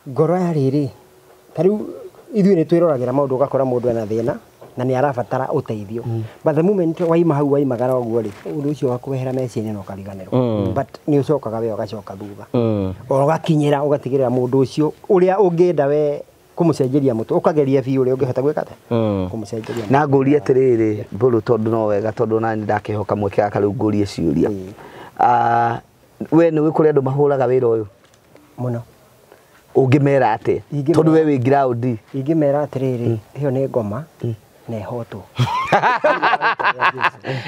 Ngoro ya rĩrĩ ta rĩu ithuĩ nĩ twĩroragĩra maũndũ ũgakora mũndũ ena thĩna na nĩ arabatara ũteithio. But the moment waima hau waimagara ũguo rĩ, ũndũ ũcio wa kwehera meciria-inĩ na ũkariganĩrwo. But nĩ ũcokaga we ũgacoka thutha. O ũgakinyĩra ũgatigĩrĩra mũndũ ũcio ũrĩa ũngĩenda we kũmũcenjeria mũtwe, ũkageria biũ ũrĩa ũngĩhota gwĩka atĩa? Kũmũcenjeria. Na ngũrie atĩrĩrĩ Mbũrũ, tondũ no wega, tondũ nani ndakĩhoka mweke gaka rĩu ngũrie ciũria. We nĩ ũĩ kũrĩ andũ mahũraga wĩra ũyũ? Mũno. Ũngĩmera atĩa? Tondũ we wĩ ground. Ingĩmera atĩrĩrĩ, ĩyo nĩ ngoma na ĩhotwo.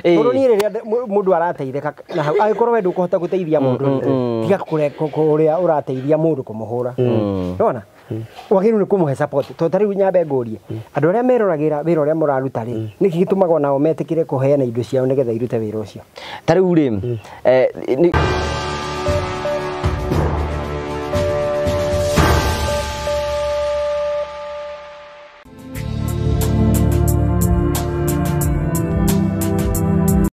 Tondũ niĩ rĩrĩa mũndũ arateithĩka na hau, angĩkorwo we ndũkũhota gũteithia mũndũ, tiga kũrĩa ũrateithia mũndũ kũmũhũra. Nĩwona? Wagĩrĩirwo nĩ kũmũhe support. Tondũ ta rĩu nyambe ngũrie, andũ arĩa meroragĩra wĩra ũrĩa mũraruta rĩ, nĩkĩ gĩtũmaga onao metĩkĩre kũheana indo ciao nĩgetha irute wĩra ũcio? Ta rĩu rĩ,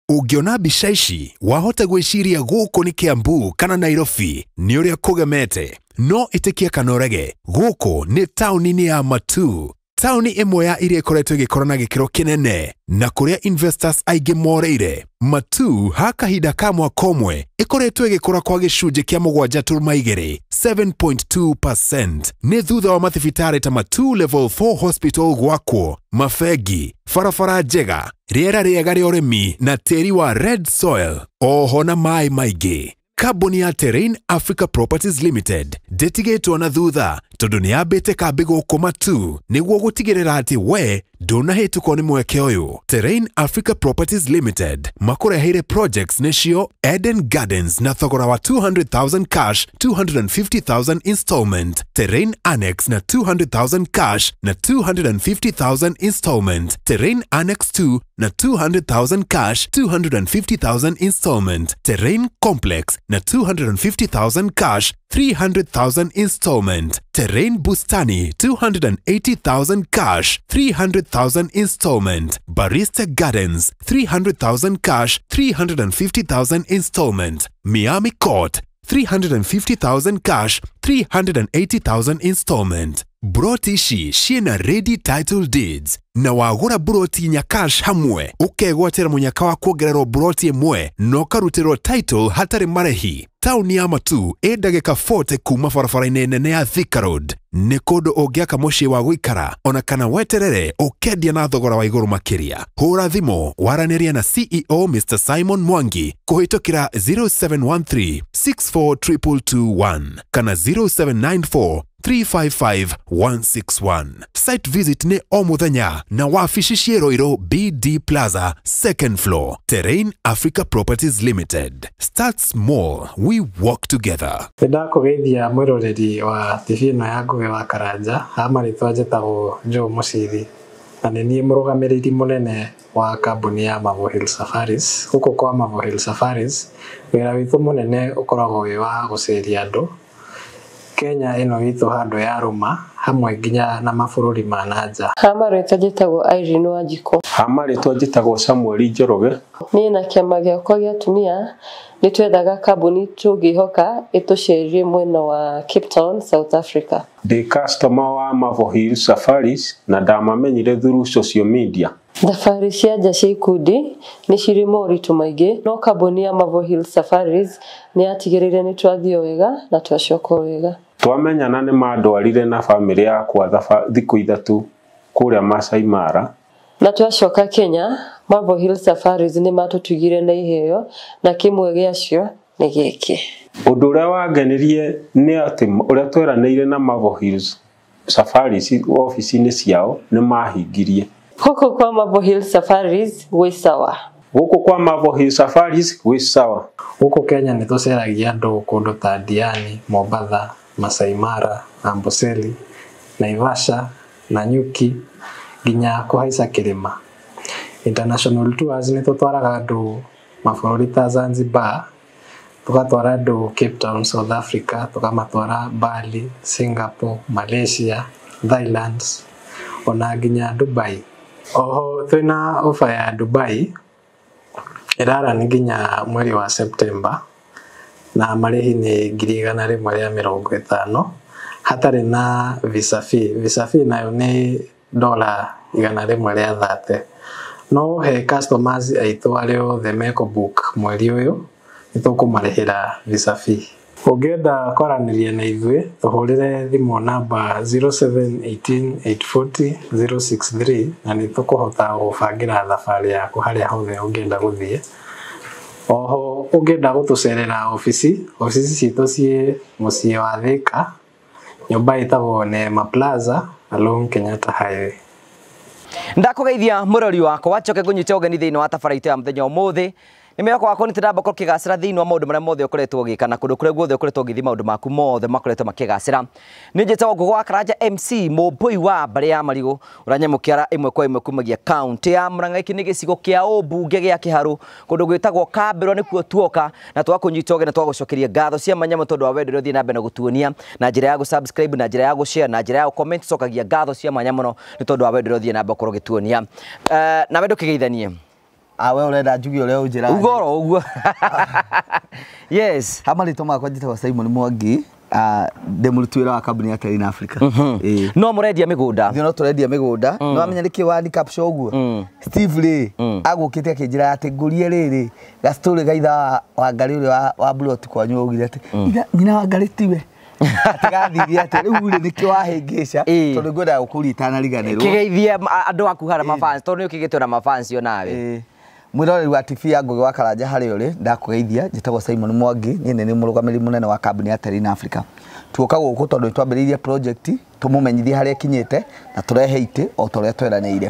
Ũngĩona mbica ici wahota gwĩciria gũkũ nĩ Kiambu kana Nairobi nĩ ũrĩa kũgemete, no ĩtĩkia kana ũrege, gũkũ nĩ taũni-inĩ ya Matuu, taũni ĩmwe ya iria ĩkoretwo ĩgĩkũra na gĩkĩro kĩnene na kũrĩa investors aingĩ moreire. Matuu ha kahinda ka mwaka ũmwe ĩkoretwo ĩgĩkũra kwa gĩcunjĩ kĩa 7.2 7.2% nĩ thutha wa mathibitarĩ ta Matuu Level 4 Hospital gwakwo, mabengi, barabara njega, rĩera rĩega rĩa ũrĩmi na tĩri wa red soil, oho na maĩ maingĩ. Kambuni ya Terrain Africa Properties Limited ndĩtigĩtwo na thutha tondũ nĩ yambĩte kambĩ gũkũ Matuu nĩguo gũtigĩrĩra atĩ we ndũnahĩtũkwo nĩ mweke ũyũ. Terrain Africa Properties Limited makũreheire projects nĩcio Eden Gardens na thogora wa 200,000 cash, 250,000 installment, Terrain Annex na 200,000 cash na 250,000 installment, Terrain Annex 2 na 200,000 cash, 250,000 installment, Terrain Complex na 250,000 cash, 300,000 installment, Terrain Bustani 280,000 cash, 300,000 installment, Barista Gardens 300,000 cash, 350,000 installment, Miami Court 350,000 cash, 380,000 installment. Broti ici ciĩna ready title deeds na wagũra broti inya cash hamwe ũkegwatĩra mũnyaka wa kuongererwo broti ĩmwe na ũkarutĩrwo title hatarĩ marĩhi. Taũni ya Matuu ĩ ndagĩka 40 kuma barabara-inĩ nene ya Thika Road. Nĩ kũndũ ũngĩaka mũciĩ wa gũikara ona kana weterere ũkendia na thogora wa igũrũ makĩria. Hũra thimũ waranĩria na CEO Mr. Simon Mwangi kũhĩtũkĩra 0713 642221 kana 0794 355 161. Site visit nĩ o mũthenya na wabici ciĩ Ruiru BD Plaza, second floor. Terrain Africa Properties Limited. Start small, we work together. Nĩndakũgeithia mwĩroreri wa TV ĩno ya Ngũgĩ wa Karanja. Ha marĩtwa njĩtagwo Joe Mũciri na nĩ niĩ mũrũgamĩrĩri mũnene wa kambuni ya Marvel Hill Safaris. Gũkũ kwa Marvel Hill Safaris wĩra witũ mũnene ũkoragwo wĩ wa gũceria andũ Kenya ĩno itũ handũ ya rũma hamwe nginya na mabũrũri ma na nja. Ha marĩtwa njĩtagwo Irene Wanjikũ. Ha marĩtwa njĩtagwo Samuel Njoroge. Niĩ na kĩama gĩakwa gĩa atumia nĩ twethaga kambuni tũngĩhoka ĩtũcerie mwena wa Cape Town, South Africa. Ndĩ customer wa Marvel Hill Safaris na ndamamenyire through social media. Thabarĩ cia nja cia ikundi nĩ cirĩ moritũ maingĩ, no kambuni ya Marvel Hill Safaris nĩ yatigĩrĩire nĩ twathiĩ wega na twacoka wega. Twamenyana nĩ mandwarire na bamĩrĩ yakwa thikũ 3 kũrĩa Masai Mara. Na twacoka Kenya, Marvel Hill Safaris nĩ matũtugire na iheo na kĩmwe gĩacio nĩ gĩkĩ. Ũndũ ũrĩa wangenirie nĩ atĩ ũrĩa tweranĩire na Marvel Hills Safaris obici-inĩ ciao nĩ mahingirie. Gũkũ kwa Marvel Hill Safaris gwĩ sawa. Gũkũ kwa Marvel Hill Safaris gwĩ sawa. Gũkũ Kenya nĩ tũceragia andũ kũndũ ta Diani, Mombatha, Masai Mara, Amboseli, Naivasha, Nanyuki nginya kũhaica kĩrĩma. International tours nĩ tũtwaraga andũ mabũrũri ta Zanzibar, tũgatwara andũ Cape Town, South Africa, tũkamatwara Bali, Singapore, Malaysia, Thailand ona nginya Dubai. Oho twĩna ofa ya Dubai ĩrarani nginya mweri wa September na marĩhi nĩ 150,000 Hatarĩ na visa fee. Visa fee nayo nĩ $130. No he customers aitũ arĩa othe mekũ-book mweri ũyũ nĩ tũkũmarĩhĩra visa fee. Ũngĩenda kwaranĩria na ithuĩ tũhũrĩre thimũ namba 0718 840 063 na nĩ tũkũhota gũbangĩra thabarĩ yaku harĩa hothe ũngĩenda gũthiĩ. Oho ũngĩenda gũtũcerera obici, obici citũ ciĩ mũciĩ wa Thika, nyũmba ĩtagwo Neema Plaza along Kenyatta Highway. Ndakugeithia murori wakwa njoke ngunyite ũgeni thĩinĩ wa tabara itũ ya mũthenya ũmũthĩ. Nĩ mwĩhoko wakwa nĩ tũramba gũkorwo ũkĩgacĩra thĩinĩ wa maũndũ marĩa mothe ũkoretwo ũgĩka na kũndũ kũrĩa guothe ũkoretwo ũgĩthiĩ maũndũ maku mothe makoretwo makĩgacĩra. Nĩ njĩtagwo Ngũgũ wa Karanja MC mũmbũi wa mbarĩ ya Marigũ ũranyamũkĩra ĩmwe kwa ĩmwe kumagia kaunti ya Murang'a. Gĩkĩ nĩ gĩcigo kĩa ũmbunge gĩa Kĩharũ kũndũ gwĩtagwo Kambĩrwa nĩkuo tuoka na twakũnyita ũgeni na twagũcokeria ngatho cia mwanya mũno tondũ wa wendo ũrĩa ũthiĩ na mbere na gũtuonia na njĩra ya gũ-subscribe na njĩra ya gũ-share na njĩra ya gũ-comment. Cokagia ngatho cia mwanya mũno nĩ tondũ wa wendo ũrĩa ũthiĩ na mbere gũkorwo ũgĩtuonia. Nawe ndũkĩgeithanie. Awe urenda njuge uria unjira. Uga oro ũguo. Yes. Ha marĩtwa makwa njĩtagwo Simon Mwangi, ndĩ mũruti wĩra wa kambuni ya Terrain Africa. Ĩĩ. No mũrendia mĩgũnda. Ithuĩ no tũrendia mĩgũnda. Nĩ wamenya nĩkĩ wani caption ũguo? Steve rĩ, agũkĩte akĩnjĩra atĩ ngũrie rĩrĩ, gastori gaitha wa Ngarĩ ũrĩa wa plot kwanyu augire atĩ nyina wa Ngarĩ tiwe. Atigathirie atĩ rĩu rĩ nĩkĩo wahĩngĩca tondũ ngwendaga gũkũria itanariganĩrwo. Kĩgeithie andũ aku harĩa mafans tondũ nĩ ũkĩgĩtwo na mafans yo nawe. Mwĩroreri wa TV ya Ngũgĩ wa Karanja harĩa ũrĩ, ndakũgeithia, njĩtagwo Simon Mwangi, niĩ nĩ mũrũgamĩrĩri mũnene wa kambuni ya Terrain Africa. Tuoka gũkũ tondũ nĩtwambĩrĩirie project tũmũmenyithie harĩa ĩkinyĩte na tũrehe itĩ o ta ũrĩa tweranĩire.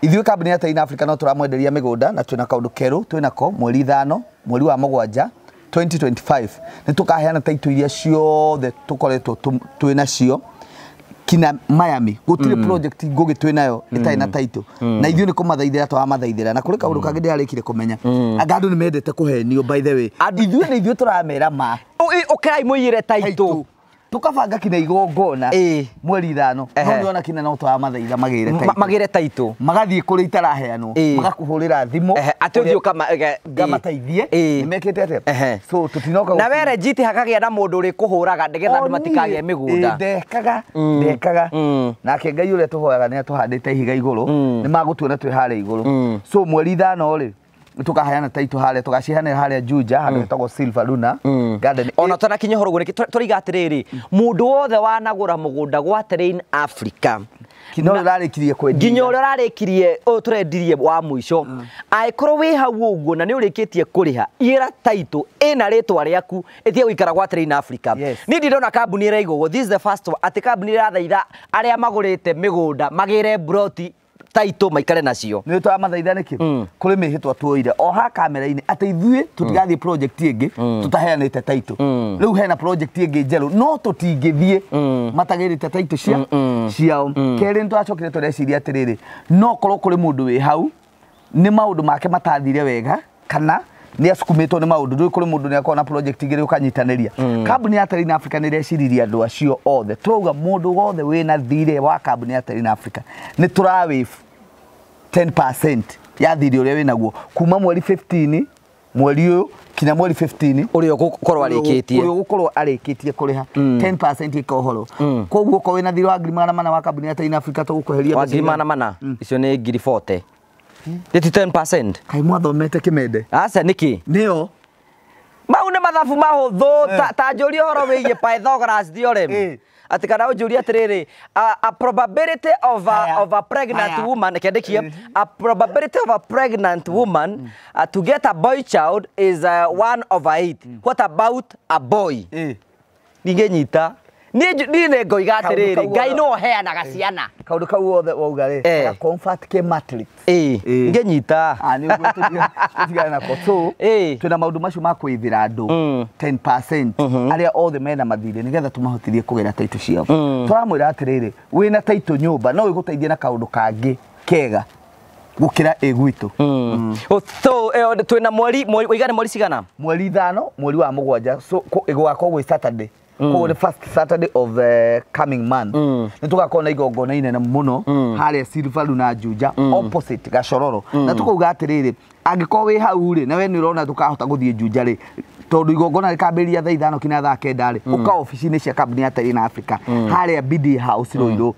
Ithuĩ kambuni ya Terrain Africa no tũramwenderia mĩgũnda na twĩna kaũndũ kerũ twĩnako mweri 5 mweri wa 7 2025 nĩ tũkaheana taitũ iria ciothe tũkoretwo twĩnacio kina Miami. Gũtirĩ project Ngũgĩ twĩnayo ĩtarĩ na title na ithuĩ nĩ kũmathaithĩra tũramathaithĩra na kũrĩ kaũndũ kangĩ ndĩrarĩkire kũmenya. Anga andũ nĩ mendete kũhenio, by the way. Ithuĩ nĩ ithuĩ tũramera ma Ũkĩrai mũiyĩre title. Tukabanga kina igongona mweri 5 no nĩona kina no tũramathaitha magĩre title. Magĩre title. Magathiĩ kũrĩa itaraheanwo, magakũhũrĩra thimũ atĩ ũthiĩ ngamateithie nĩmekĩte atĩa. So tũtinoka na were njiti hakagĩa na mũndũ ũrĩkũhũraga nĩgetha andũ matikagĩe mĩgũnda. Ndekaga nake Ngai ũrĩa tũhoyaga nĩ atũhandĩte ihiga igũrũ, nĩ magũtuona twĩ harĩa igũrũ. So mweri 5 rĩ tukaheana title harĩa tugaciheanĩra harĩa Juja handũ hetagwo Silver Luna Garden. Ona tũtanakinya ũhoro ũguo nĩkĩ tũraiga atĩrĩrĩ, mũndũ wothe wanagũra mũgũnda gwa Terrain Africa kinya ũrĩa ũrarĩkirie kwendia, nginya ũrĩa ũrarĩkirie ũyũ tũrendirie wa mũico, angĩkorwo wĩ hau ũguo na nĩ ũrĩkĩtie kũrĩha, ĩra title ĩna rĩtwa rĩaku ĩtige gũikara gwa Terrain Africa. Niĩ ndirona kambuni ĩraiga ũguo. This is the first one atĩ kambuni ĩrathaitha arĩa magũrĩte mĩgũnda magĩre broti title maikare nacio. Nĩ tũramathaitha nĩkĩ? Kũrĩ mĩhĩtwa tuoire o ha kamera-inĩ atĩ ithuĩ tũtigathiĩ project ĩngĩ tũtaheanĩte title. Rĩu hena project ĩngĩ njerũ no tũtingĩthiĩ matagĩrĩte title ciao. Kerĩ nĩ tũracokire tũreciria atĩrĩrĩ, no korwo kũrĩ mũndũ wĩ hau nĩ maũndũ make matathire wega kana nĩ acukumĩtwo nĩ maũndũ, ndũĩ kũrĩ mũndũ nĩ akorwo na project igĩrĩ ũkanyitanĩria. Kambuni ya Terrain Africa nĩ ĩreciririe andũ acio othe. Tũrauga mũndũ wothe wĩna thirĩ wa kambuni ya Terrain Africa nĩ tũrawĩbu 10% ya thirĩ ũrĩa wĩnaguo kuma mweri 15 mweri ũyũ kinya mweri 15 ũrĩa ũgũkorwo arĩkĩtie, ũrĩa ũgũkorwo arĩkĩtie kũrĩha 10% ĩka ũhoro. Koguo okorwo wĩna thirĩ wa 400,000 wa kambuni ya Terrain Africa tũgũkweheria wa 400,000, icio nĩ 40,000. Nĩ 10%. Kaĩ mwathomete kĩmende? Aca nĩkĩ? Nĩyo. Mau nĩ mathabu mahũthũ ta njũrie ũhoro wĩgiĩ Pythagoras theorem. Atĩ kana ũnjũrie atĩrĩrĩ, a probability of a pregnant woman, kĩandĩkie, a probability of a pregnant woman to get a boy child is 1/8. What about a boy? Ningĩnyita. Niĩ nĩ ngoiga atĩrĩrĩ, Ngai no ũheanaga ciana. Kaũndũ kau wothe wauga rĩ, comfort ke matrix. Ngĩnyita. Nĩ ũguo tũtigane nako. So twĩna maũndũ macio ma kwĩthĩra andũ 10% arĩa othe mena mathirĩ nĩgetha tũmahotithie kũgĩra title ciao. Tũramwĩra atĩrĩrĩ, wĩna title nyũmba no ĩgũteithie na kaũndũ kangĩ kega gũkĩra ĩ gwitũ. So twĩna mweri ũigana mweri cigana? Mweri 5 mweri wa 7, so ĩgũgakorwo gwĩ Saturday. Koguo the first Saturday of the coming month nĩ tũgakorwo na igongona inene mũno harĩa Silver Luna Juja opposite Gacororo. Na tũkauga atĩrĩrĩ, Angĩkorwo wĩ hau rĩ na we nĩ ũrona ndũkahota gũthiĩ Juja rĩ, tondũ igongona rĩkambĩrĩria thaa 5 kinya thaa 9 rĩ, ũka obici-inĩ cia kambuni ya Terrain Africa harĩa BD House Ruiru,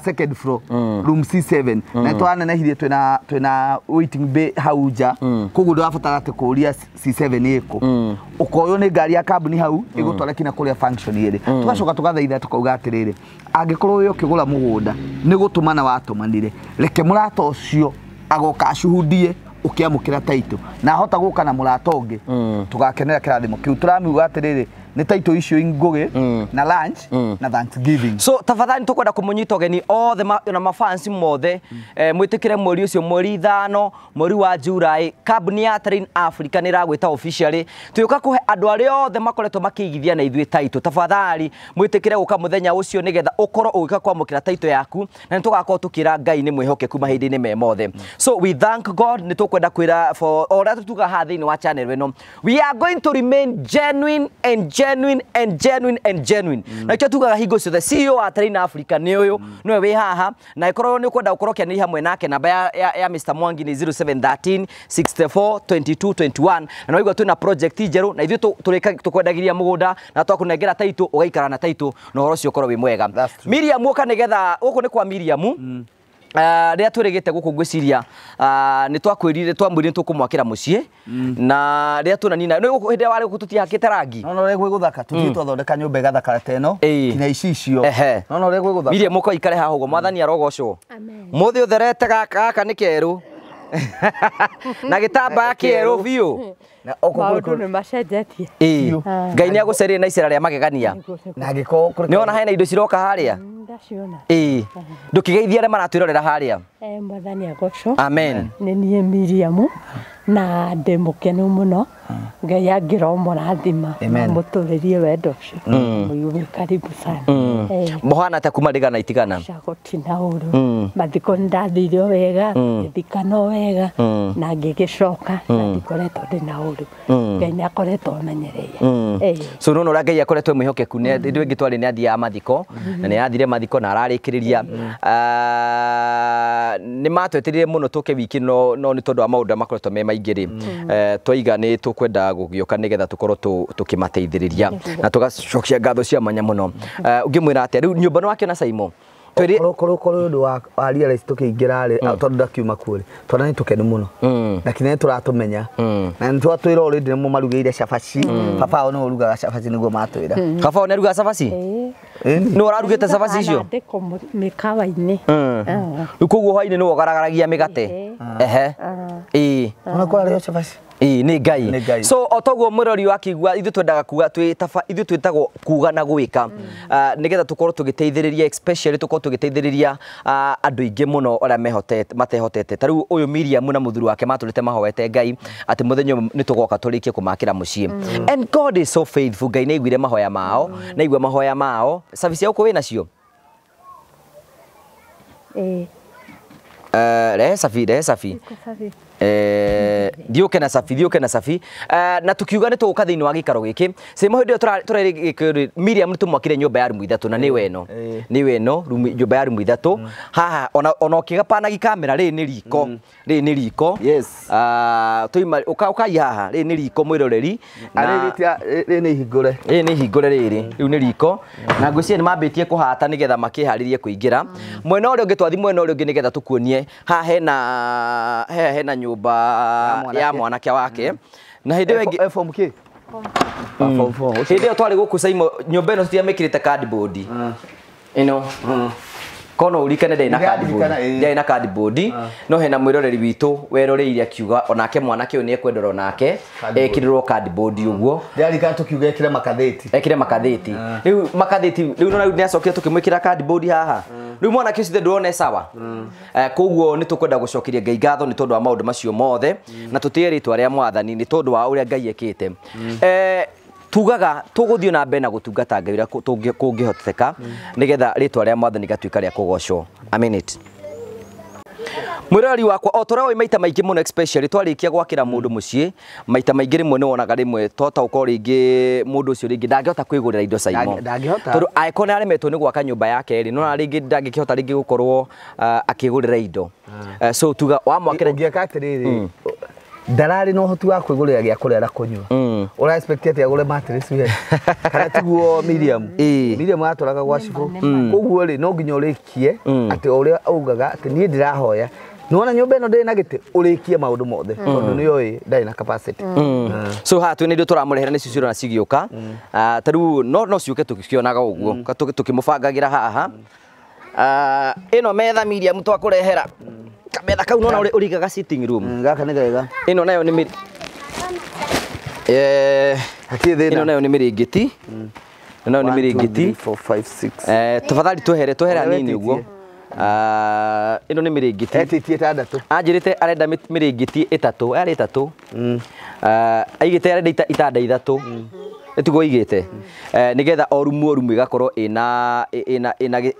second floor, room C7. Na twanenehirie twĩna waiting bay hau nja, koguo ndũrabatara atĩ kũũria C7 ĩkũ. Ũkoywo nĩ ngari ya kambuni hau ĩgũtwara kinya kũrĩa function ĩrĩ. Tũgacoka tũgathaitha tũkauga atĩrĩrĩ, angĩkorwo wĩ ũkĩgũra mũgũnda nĩ gũtũmana watũmanire, reke mũrata ũcio agoka acuhudie ũkĩamũkĩra taito, na ahota gũka na mũrata ũngĩ, tũgakenera kĩrathimo kĩu. Tũramiuga atĩrĩrĩ, nĩ taito icio ngũgĩ na lunch na Thanksgiving. So tafadhali tukwenda kumunyita ũgeni othe na mafansi mothe, mwĩtĩkĩre mweri ũcio, mweri 5 mweri wa July, kambuni ya Terrain Africa nĩ ĩragwĩta officially twĩũka kũhe andũ arĩa othe makoretwo makĩigithia na ithuĩ taito. Tafadhali mwĩtĩkĩre gũka mũthenya ũcio nĩgetha ũkorwo ũgĩũka kwamũkĩra taito yaku, na nĩ tũgakorwo tũkĩra Ngai nĩ mwĩhokeku mahinda-inĩ me mothe. So we thank God. Nĩ tũkwenda kwĩra for o ũrĩa tũtugaga haha thĩinĩ wa channel ĩno, we are going to remain genuine and genuine and genuine and genuine. Na ikĩo tugaga hingo ciothe CEO wa Terrain Africa nĩ ũyũ, nĩwe wĩ haha, na ĩkorwo nĩ ũkwenda gũkorwo ũkĩanĩria hamwe nake, namba ya Mr Mwangi nĩ 0713 64 22 21. Na waigua twĩna project njerũ, na ithuĩ tũkwendagĩria mũgũnda na twakũnengera taito, ũgaikara na taito na ũhoro ũcio ũkorwo wĩ mwega. Miriam ũka nĩgetha gũkũ nĩ kwa Miriam. Rĩrĩa twĩrĩgĩte gũkũ ngwĩciria nĩ twakwĩrire twamwĩrire tũkũmwakĩra mũciĩ, na rĩrĩa tuonanina nĩ gũkũ hĩndĩ ĩrĩa warĩ gũkũ tũtiahakĩte rangi. No ũrĩa gwĩ gũthaka, tũthiĩ twathondeka nyũmba ĩgathakara ta ĩno kinya icicio. No ũrĩa gwĩ gũthaka. Miriam ũka ikare haha ũguo, mwathani arogocwo. Mũthĩ ũtherete gaka nĩ kerũ na gĩtambaya kĩerũ biũ. Maũndũ nĩ macenjetie. Ngai nĩ agũcereire na icera rĩa magegania. Na angĩkorwo nĩ wona hena indo ciroka harĩa. Ndaciona. Ndũkĩgeithie arĩa maratwĩrorera harĩa. Mwathani agocwo. Amen. Nĩ niĩ Miriam na ndĩ mũkenu mũno. Ngai angĩromũrathima mũtũrĩrie wendo ũcio. Mũigue karibu sana. Mũhana ta kuma rĩgana itigana. Gũtina ũru. Mathiko nĩ ndathire o wega, ngĩthikana o wega, na ngĩgĩcoka na ndikoretwo ndĩna ũru. Ngai nĩ akoretwo amenyereire. So nĩ ũrĩa Ngai akoretwo mwĩhokeku, nĩ hĩndĩ ĩngĩ twarĩ nĩ athiaga mathiko, na nĩ athire mathiko na ararĩkĩrĩria. Nĩ matwetereire mũno tũke wiki no nĩ tondũ wa maũndũ makoretwo me maingĩ rĩ, twaiga nĩ tũkwenda gũgĩũka nĩgetha tũkorwo tũkĩmateithĩrĩria na tũgacokia ngatho cia mwanya mũno. Ũngĩmwĩra atĩa rĩu nyũmba nĩ wakĩona Saimo? Korwo ũndũ wa realize tũkĩingĩra rĩ, tondũ ndakiuma kuo rĩ, twana nĩ tũkenu mũno na kinya nĩ tũratũmenya, na nĩ twatwĩra already nĩmo marugĩire cabaci. Baba wao nĩwe ũrugaga cabaci nĩguo matwĩra. Baba wao nĩ arugaga cabaci? Nĩ ũrarugĩte cabaci icio? Ndĩko mĩkawa-inĩ. Rĩu koguo hwaĩ-inĩ nĩwe ũgaragaragia mĩgate? Ehe. Ona kwarĩo cabaci. Nĩ Ngai. So o toguo mwĩrori wakĩigua ithuĩ twendaga kuga ithuĩ twĩtagwo kuga na gwĩka, nĩgetha tũkorwo tũgĩteithĩrĩria, especially tũkorwo tũgĩteithĩrĩria andũ aingĩ mũno arĩa matehotete. Ta rĩu ũyũ Miriam na mũthuri wake matũrĩte mahoete Ngai atĩ mũthenya ũmwe nĩ tũgoka tũrĩkie kũmakĩra mũciĩ. And God is so faithful. Ngai nĩaiguire mahoya mao, nĩaigua mahoya mao. Service ya gũkũ wĩ nacio? Rehe sabi, rehe sabi. Thiũke na sabi, thiũke na sabi. Na tukiuga nĩ tũgũka thĩinĩ wa gĩikaro gĩkĩ. Simo hĩndĩ ĩyo tũrarĩ gĩkĩ, Miriam nĩ tũmwakire nyũmba ya rumu 3 na nĩwe ĩno. Nĩwe ĩno nyũmba ya rumu 3. Haha ona ũkĩgapanagi kamera rĩrĩ nĩ riko. Rĩrĩ nĩ riko. Yes. Tũima ũkai haha, rĩrĩ nĩ riko mwĩroreri. Na rĩrĩ nĩ ihingũre. Rĩrĩ nĩ ihingũre rĩrĩ. Rĩu nĩ riko. Na ngwĩciria nĩ mambĩtie kũhata nĩgetha makĩharĩrie kũingĩra. Mwena ũrĩa ũngĩ twathi mwena ũrĩa ũngĩ nĩgetha tũkuonie haha hena nyũmba ya mwanake wake. Na hĩndĩ ĩyo ĩngĩ form K. Form 4. Hĩndĩ ĩyo twarĩ gũkũ Saimo, nyũmba ĩno tũtiamĩkĩrĩte cardboard. Ĩno. Kono ũririkane ndarĩ na cardboard. Ndarĩ na cardboard. No hena mwĩroreri witũ weroreire akiuga onake mwanake ũyũ nĩ ekwendorwo nake ekĩrĩrwo cardboard ũguo. Ndirikana tũkiuga ekĩre makathĩti. Ekĩre makathĩti. Rĩu makathĩti rĩu no nĩ acokire tũkĩmwĩkĩra cardboard haha. Rĩu mwanake ũcio ndũrona sawa. Koguo nĩ tũkwenda gũcokeria Ngai ngatho nĩ tondũ wa maũndũ macio mothe, na tũtĩe rĩtwa rĩa mwathani nĩ tondũ wa ũrĩa Ngai ekĩte. Tugaga tũgũthiĩ na mbere na gũtungata Ngai ũrĩa kũngĩhoteka nĩgetha rĩtwa rĩa mwathani gatuĩka rĩa kũgocwo. Amen it. Mwĩroreri wakwa o tũrĩa ũĩ maita maingĩ mũno, especially twarĩkia gwakĩra mũndũ mũciĩ, maita maingĩ rĩmwe nĩ wonaga rĩmwe twahota gũkorwo rĩngĩ mũndũ ũcio rĩngĩ ndangĩhota kwĩgũrĩra indo Saimo. Ndangĩhota. Tondũ angĩkorwo nĩ aremetwo nĩ gwaka nyũmba yake rĩ, nĩwona rĩngĩ ndangĩkĩhota rĩngĩ gũkorwo akĩgũrĩra indo. So tuga wamwakĩra ũngĩaka atĩrĩrĩ, Ndararĩ na ũhoti wa kwĩgũrĩra gĩa kũrĩa na kũnyua. Ũra expect atĩ agũre mattress we? Kana tiguo Miriam? Miriam atwaraga gwa cibũ. Koguo rĩ no nginya ũrĩkie atĩ o ũrĩa augaga atĩ niĩ ndĩrahoya. Nĩwona nyũmba ĩno ndĩrĩ na gĩtĩ ũrĩkie maũndũ mothe tondũ nĩoĩ ndarĩ na capacity. So haha twĩna indo tũramũrehera nĩcio ciũrona cigĩũka. Ta rĩu no ciũke tũgĩkĩonaga ũguo tũkĩmũbangagĩra haha. Ĩno metha Miriam twakũrehera. Kametha kau nona ũrĩigaga sitting room. Gaka nĩ kega. Ĩno nayo nĩ Hatirĩ thĩna. Ĩno nayo nĩ mĩrĩngĩti. Ĩno nayo nĩ mĩrĩngĩti. 1 2 3 4 5 6. Tafadhali twehere hanini ũguo. Ĩno nĩ mĩrĩngĩti. Etĩtie ĩtandatũ. Anjĩrĩte arenda mĩrĩngĩti ĩtatũ, yarĩ ĩtatũ. Aigĩte arenda itanda ithatũ. Ĩtiguo aigĩte. Nĩgetha o rumu o rumu ĩgakorwo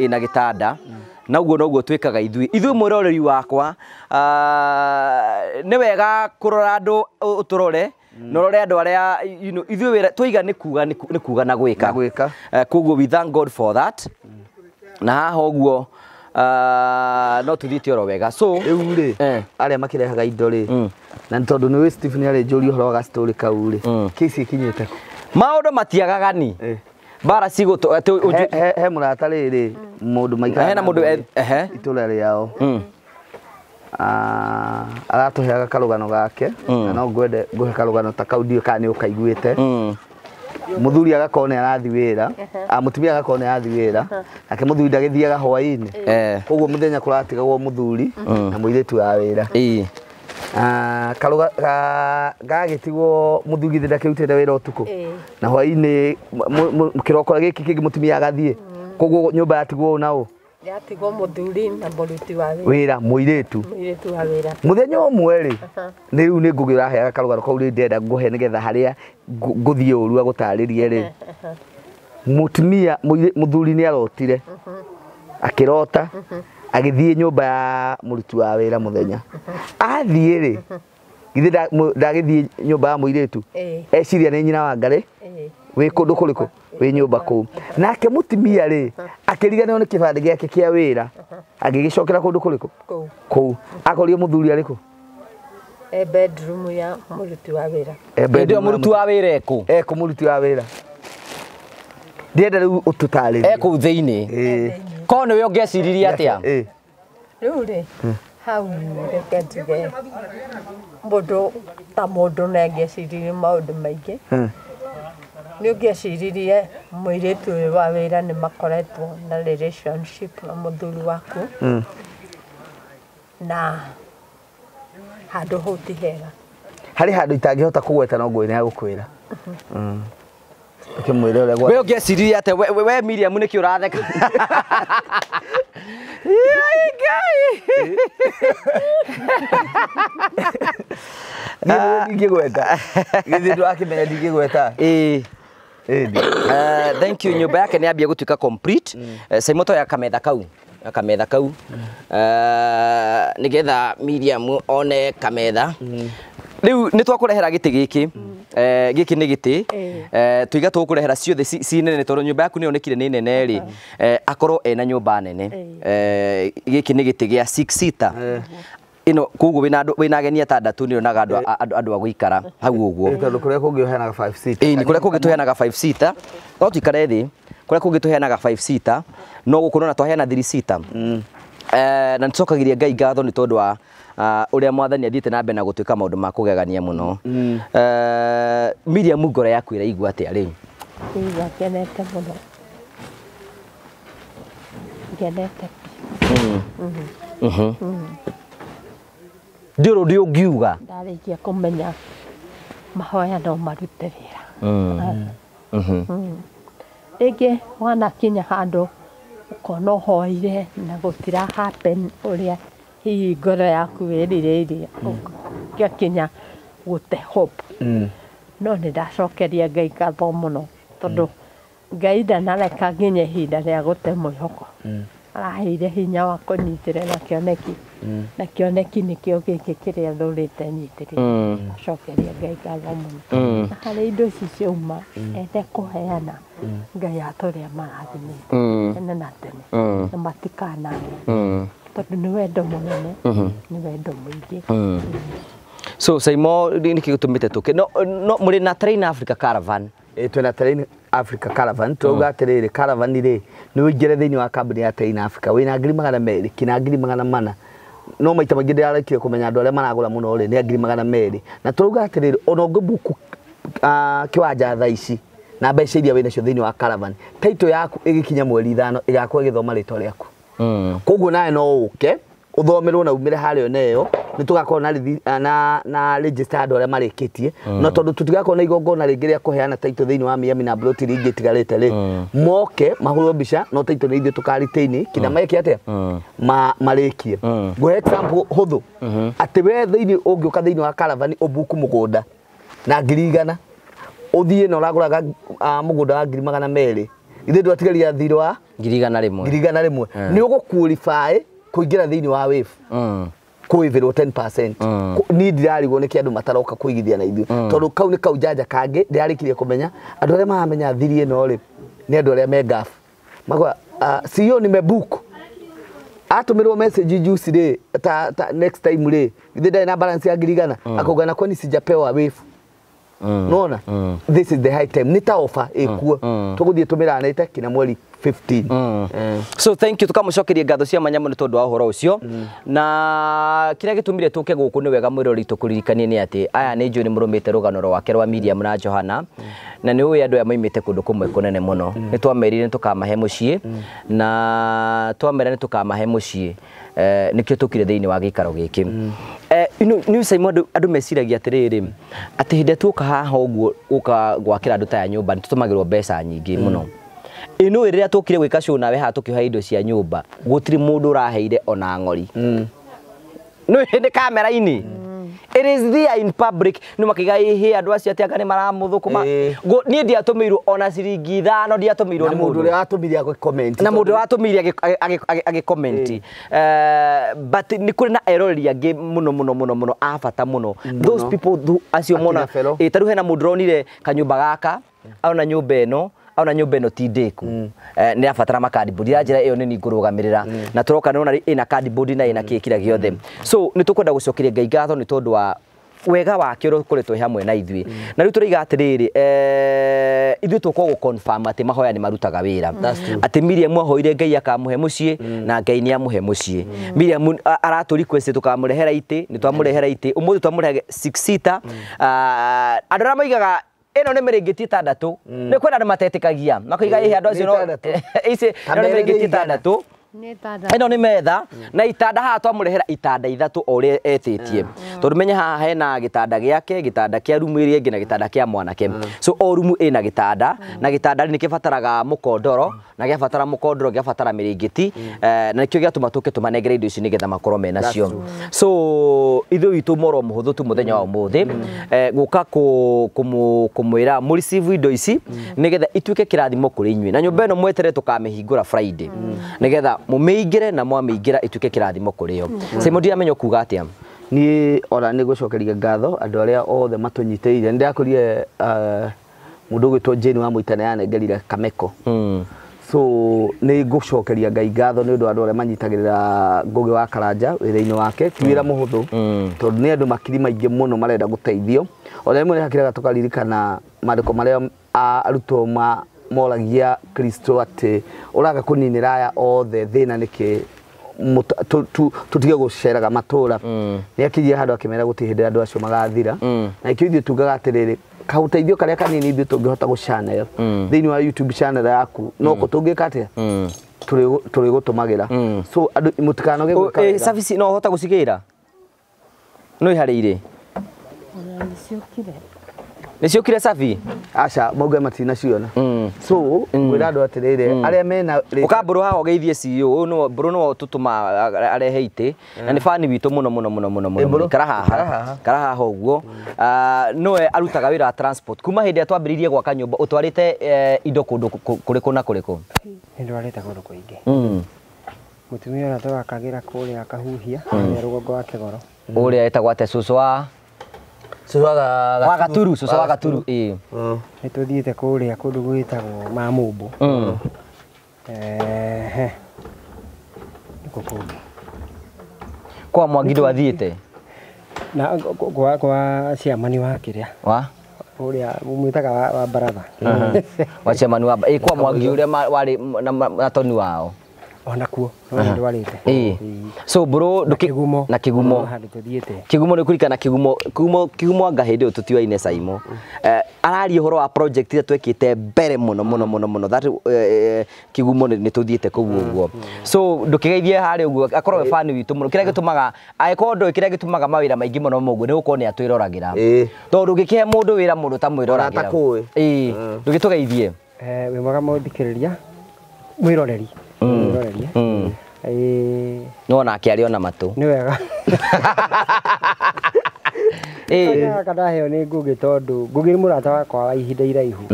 ĩna gĩtanda. Na ũguo noguo twĩkaga ithuĩ. Ithuĩ mwĩroreri wakwa, nĩ wega kũrora andũ ũtũrore, na ũrore andũ arĩa you know, ithuĩ wĩra twaiga nĩ kuga nĩ kuga na gwĩka. Na gwĩka. Koguo we thank God for that. Na haha ũguo no tuthiĩte oro wega. So rĩu rĩ arĩa makĩrehaga indo rĩ na nĩ tondũ nĩ wĩ Steve nĩ arĩ ũhoro wa gastori kau rĩ kesi ĩkinyĩte kũ? Maũndũ matiagagani. Bara cigũtũ he mũrata rĩrĩ mũndũ maikaraga hena mũndũ itũra rĩao aratũheaga karũgano gake na no ngwende ngũhe karũgano ta kau ndiũĩ kana nĩ ũkaiguĩte. Mũthuri agakorwo nĩ arathiĩ wĩra, mũtumia agakorwo nĩ arathiĩ wĩra, nake mũthuri ndagĩthiaga hwaĩ-inĩ. Koguo mũthenya kũratigagwo mũthuri na mũirĩtu wa wĩra. Gagĩtigwo mũthuri githĩ ndakĩrutĩte wĩra ũtukũ na hwaĩ-inĩ kĩroko gĩkĩ kĩngĩ mũtumia agathiĩ. Koguo nyũmba yatigwo ũũ na ũũ. Yatigwo mũthuri na mũruti wa wĩra mũirĩtu wa wĩra. Mũthenya ũmwe rĩ nĩ rĩu nĩ Ngũgĩ ũraheaga karũgano kau rĩu ndĩrenda ngũhe nĩgetha harĩa ngũthiĩ ũru agũtarĩrie rĩ. Mũtumia mũthuri nĩ arotire akĩrota agĩthiĩ nyũmba ya mũruti wa wĩra mũthenya. Athiĩ rĩ githĩ ndagĩthiĩ nyũmba ya mũirĩtu eciria nĩ nyina wa Ngarĩ wĩ kũndũ kũrĩkũ wĩ nyũmba kũu. Nake mũtumia rĩ akĩriganĩrwo nĩ kĩbandĩ gĩake kĩa wĩra agĩgĩcokera kũndũ kũrĩkũ kũu. Akorire mũthuri arĩ kũ? Bedroom ya mũruti wa wĩra. Hĩndĩ ĩyo mũruti wa wĩra ekũ? Ekũ mũruti wa wĩra. Ndĩrenda rĩu ũtũtarĩrie. Ekũu thĩinĩ. Korwo nĩwe ũngĩeciririe atĩa? Rĩu rĩ hau reke njuge mũndũ ta mũndũ nĩ angĩeciririe maũndũ maingĩ. Nĩ ũngĩeciririe mũirĩtu ũyũ wa wĩra nĩ makoretwo na relationship na mũthuri waku na handũ hau ti hega. Harĩ handũ itangĩhota kũgweta no ngũĩ nĩ agũkwĩra. Ũkĩmwĩra ũrĩa We ũngĩeciririe atĩa? We Miriam nĩkĩ ũratheka? Yai Ngai. Niĩ ndingĩgweta. Githĩ ndũrakĩmenya ndingĩgweta? Thank you. Nyũmba yake nĩ ambia gũtuĩka complete. Saimoto ya kametha kau. Kametha kau. Nĩgetha Miriam one kametha. Rĩu nĩ twakũrehera gĩtĩ gĩkĩ. Gĩkĩ nĩ gĩtĩ. Tũiga tũgũkũrehera ciothe ci nene tondũ nyũmba yaku nĩ yonekire nĩ nene rĩ. Akorwo ena nyũmba nene. Gĩkĩ nĩ gĩtĩ gĩa 6 seater. Ĩno koguo wĩna andũ wĩna ageni atandatũ nĩ onaga andũ a gũikara hau ũguo. Tondũ kũrĩa kũngĩ ũheanaga 5 seater. Ĩĩ nĩ kũrĩa kũngĩ tũheanaga 5 seater. No tuikare thĩ. Kũrĩa kũngĩ tũheanaga 5 seater no gũkũ nona twaheana 3 seater. Na nĩtũcokagĩria Ngai ngatho nĩ tondũ wa ũrĩa mwathani athiĩte na mbere na gũtuĩka maũndũ ma kũgegania mũno. Miriam ngoro yaku ĩraigua atĩa rĩu? Ndĩraigua ngenete mũno. Ngenete biũ. Ndĩrĩ ũndũ ũngiuga? Ndarĩkia kũmenya mahoya no marute wĩra. Rĩngĩ wanakinya handũ ũkona ũhoire na gũtira happen ũrĩa hihi ngoro yaku ĩrirĩirie ũgakinya gũte hope. No nĩ ndacokeria Ngai ngatho mũno tondũ Ngai ndanareka nginye ihinda rĩa gũte mwĩhoko. Araheire hinya wa kũnyitĩrĩra kĩoneki na kĩoneki nĩkĩo gĩkĩ kĩrĩa thũrĩte nyitĩrĩire. Acokeria Ngai ngatho mũno. Na harĩ indo ici ciauma ende kũheana Ngai atũrĩa marathimĩte tene na tene na matikanane tondũ nĩ wendo mũnene, nĩ wendo mũingĩ. So Saimo niki gĩtũmĩte tũke no no mũrĩ na Train Africa Caravan. Twĩna Train Africa Caravan twauga atĩrĩrĩ caravan rĩ nĩ ũingĩre thĩinĩ wa kambuni ya Train Africa wĩna 200,000 kinya 400,000 no maita maingĩ ndĩrarekire kũmenya andũ arĩa maragũra mũno rĩ nĩ 200,000 na twauga atĩrĩrĩ ona ũngĩbuku kĩwanja thaa ici na mbeca iria wĩnacio thĩinĩ wa caravan title yaku ĩgĩkinya mweri 5 ĩgakorwo ĩgĩthoma rĩtwa rĩaku. Koguo nawe no ũke uthomerwo na umire harĩa ona ĩyo nĩ tũgakorwo na na register andũ arĩa marĩkĩtie no tondũ tũtigakorwo na igongona rĩngĩ rĩa kũheana title thĩinĩ wa Miami na plot iria ingĩ itigarĩte rĩ moke mahũrwo mbica no title nĩ ithuĩ tũka-retain kinya meke atĩa marĩkie. Ngũhe example hũthũ atĩ we thĩinĩ ũngĩũka thĩinĩ wa caravan ũbuku mũgũnda na 100,000 ũthiĩ na ũragũraga mũgũnda wa 200,000 ithuĩ ndwatigaria thirĩ wa 100,000 100,000 nĩ ũgũ-qualify kũingĩra thĩinĩ wa wave kũĩvĩrwo 10%. Niĩ ndirarigwo nĩkĩ andũ mataroka kũigithia na ithuĩ tondũ kau nĩ kau njanja kangĩ ndĩrarĩkirie kũmenya andũ arĩa maramenya thiri ĩno rĩ nĩ andũ arĩa me ngafu makwa CEO nimebook atũmĩrwo message juice rĩ ta next time rĩ ithuĩ ndarĩ na balance ya 100,000 akauga na kwani sijapewa wave. Nona this is the high time nĩ ta offer ĩkuo tũgũthiĩ tũmĩranĩte kinya mweri 15. So thank you tukamucokeria ngatho cia mwanya mũno tondũ wa ũhoro ũcio na kĩrĩa gĩtũmire tũke gũkũ nĩ wega mwĩrori tũkũririkanie nĩ atĩ aya nĩ njũĩ nĩ mũrũmĩte rũgano rwake rwa Miriam na Johana na nĩ ũĩ andũ aya moimĩte kũndũ kũmwe kũnene mũno nĩ twamerire nĩ tũkamahe mũciĩ na twamera nĩ tũkamahe mũciĩ nĩkĩo tũkire thĩinĩ wa gĩikaro gĩkĩ. Nĩ Saimo andũ meciragia atĩrĩrĩ atĩ hĩndĩ ĩrĩa tuoka haha ũguo gũka gwakĩra andũ ta aya nyũmba nĩ tũtũmagĩrwo mbeca nyingĩ mũno. Ĩno rĩrĩa tũkire gwĩka show nawe haha tũkĩoha indo cia nyũmba gũtirĩ mũndũ ũraheire ona ng'ori no hĩndĩ kamera-inĩ it is there in public nĩ makiga ĩhĩ andũ acio atĩ anga nĩ maramũthũkũma niĩ ndiatũmĩirwo ona ciringi 5 ndiatũmĩirwo nĩ mũndũ ũrĩa watũmire agĩ-comment na mũndũ watũmĩire agĩ-comment but nĩ kũrĩ na eroreri angĩ mũno mũno mũno mũno a bata mũno those people acio mona ta rĩu hena mũndũ ũronire kanyũmba gaka ona nyũmba ĩno ona nyũmba ĩno ti ndĩku nĩ abatara makadibodi njĩra ĩyo nĩ ngũrũgamĩrĩra na tũroka nĩwona ĩna kadibodi na ĩna kĩ kĩrĩa gĩothe so nĩ tũkwenda gũcokeria Ngai ngatho nĩ tondũ wa wega wake ũrĩa ũkoretwo hamwe na ithuĩ na rĩu tũraiga atĩrĩrĩ ithuĩ tũkorwo gũ-confirm atĩ mahoya nĩ marutaga wĩra atĩ Miriam ahoire Ngai akamũhe mũciĩ na Ngai nĩ amũhe mũciĩ Miriam aratũ request tũkamũrehera itĩ nĩ twamũrehera itĩ ũmũthĩ twamũrehe 6 seater andũ arĩa moigaga ĩno nĩ mĩrĩngĩti 6 nĩ kwenda andũ matetĩkagia makoiga ĩhĩ andũ acio no ici ĩno nĩ mĩrĩngĩti 6 ĩno nĩ metha na itanda haha twamũrehera itanda 3 o ũrĩa etĩtie tondũ menya haha hena gĩtanda gĩake gĩtanda kĩa rumu ĩrĩa ĩngĩ na gĩtanda kĩa mwanake so o rumu ĩna gĩtanda na gĩtanda nĩ kĩbataraga mũkondoro na gĩabatara mũkondoro gĩabatara mĩrĩngĩti na nĩkĩo gĩatũma tũke tũmanengere indo ici nĩgetha makorwo menacio so ithuĩ witũ moro mũhũthũ tu mũthenya wa ũmũthĩ gũka kũmwĩra mũ receive indo ici nĩgetha ituĩke kĩrathimo kũrĩ inyuĩ na nyũmba ĩno mweterere tũkamĩhingũra Friday nĩgetha mũmĩingĩre na mwamĩingĩra ituĩke kĩrathimo kũrĩ o. Saimo ndiramenya kuga atĩa niĩ ona nĩ gũcokeria ngatho andũ arĩa othe matũnyitĩrĩire nĩ ndĩrakũrire mũndũ ũgwĩtwo Jane wa Mũita nĩ anengerire Kameko so nĩ ngũcokeria Ngai ngatho nĩ ũndũ wa andũ arĩa manyitagĩrĩra Ngũgĩ wa Karanja wĩra-inĩ wake ti wĩra mũhũthũ tondũ nĩ andũ makiri maingĩ mũno marenda gũteithio ona rĩmwe nĩ hakĩraga tũkaririkana maandĩko marĩa arutwo moragia Kristo atĩ ũraga kũninĩra aya othe thĩna nĩkĩ tũtige gũceraga matũra nĩ akinyire handũ akĩmera gũtirĩ hĩndĩ andũ acio magathira na ikĩo ithuĩ tugaga atĩrĩrĩ kaũteithio karĩa kanini ithuĩ tũngĩhota gũ channel thĩinĩ wa YouTube channel yaku no kũ tũngĩka atĩa tũrĩgũtũmagĩra so andũ mũtikanoge gwĩka wega. Service no ũhota gũcigĩra no iharĩire nĩ ciũkire Safi aca mauga matinaciona so ngwĩra andũ atĩrĩrĩ arĩa mena ũkambũrũ haha ũgeithie CEO ũyũ nĩwe mbũrũ nĩwe ũtũtũma arehe itĩ na nĩ bani witũ mũno mũno mũno mũno mũno kara haha kara haha ũguo nĩwe arutaga wĩra wa transport kuma hĩndĩ ĩrĩa twambĩrĩirie gwaka nyũmba ũtwarĩte indo kũndũ kũrĩkũ na kũrĩkũ nĩ ndwarĩte kũndũ kũingĩ mũtumia ũrĩa tũrakagĩra kũrĩa Kahuhia harĩa rũgongo wa Kĩgoro ũrĩa etagwo atĩa cũcũ wa wa Gaturu cũcũ wa Gaturu ĩĩ nĩ tũthiĩte kũrĩa kũndũ gwĩtagwo Mamũmbũ nĩkũ kũngĩ kwa Mwangi ndwathiĩte Na kwa chairman wa kiria. Wa? Uria mwitaga wa baratha. Wa chairman wa kwa Mwangi uria wari na Toni wao. Ona kuo no ndwarite. So bro na na Kigumo handu tuthiite. Kigumo ni kurikana Kigumo anga hindi tutiwaine Saimo. Araria horo wa project ira twekite mbere muno muno muno muno that Kigumo ni tuthiite kuu uguo. So ndukigeithie hari uguo akorwo we fan witu muno kiria gitumaga agikorwo ndui kiria gitumaga mawira maingi muno muguo ni gukorwo ni atwiroragira. Tondu ngikihe mundu wira mundu ta mwiroragira. Ndugitugeithie. Wi mwega muthikiriria mwiroreri. No nake arĩ ona matũ. Nĩ wega. Kana heo nĩ Ngugi tondũ Ngugi nĩ mũrata wakwa wa ihinda iraihu.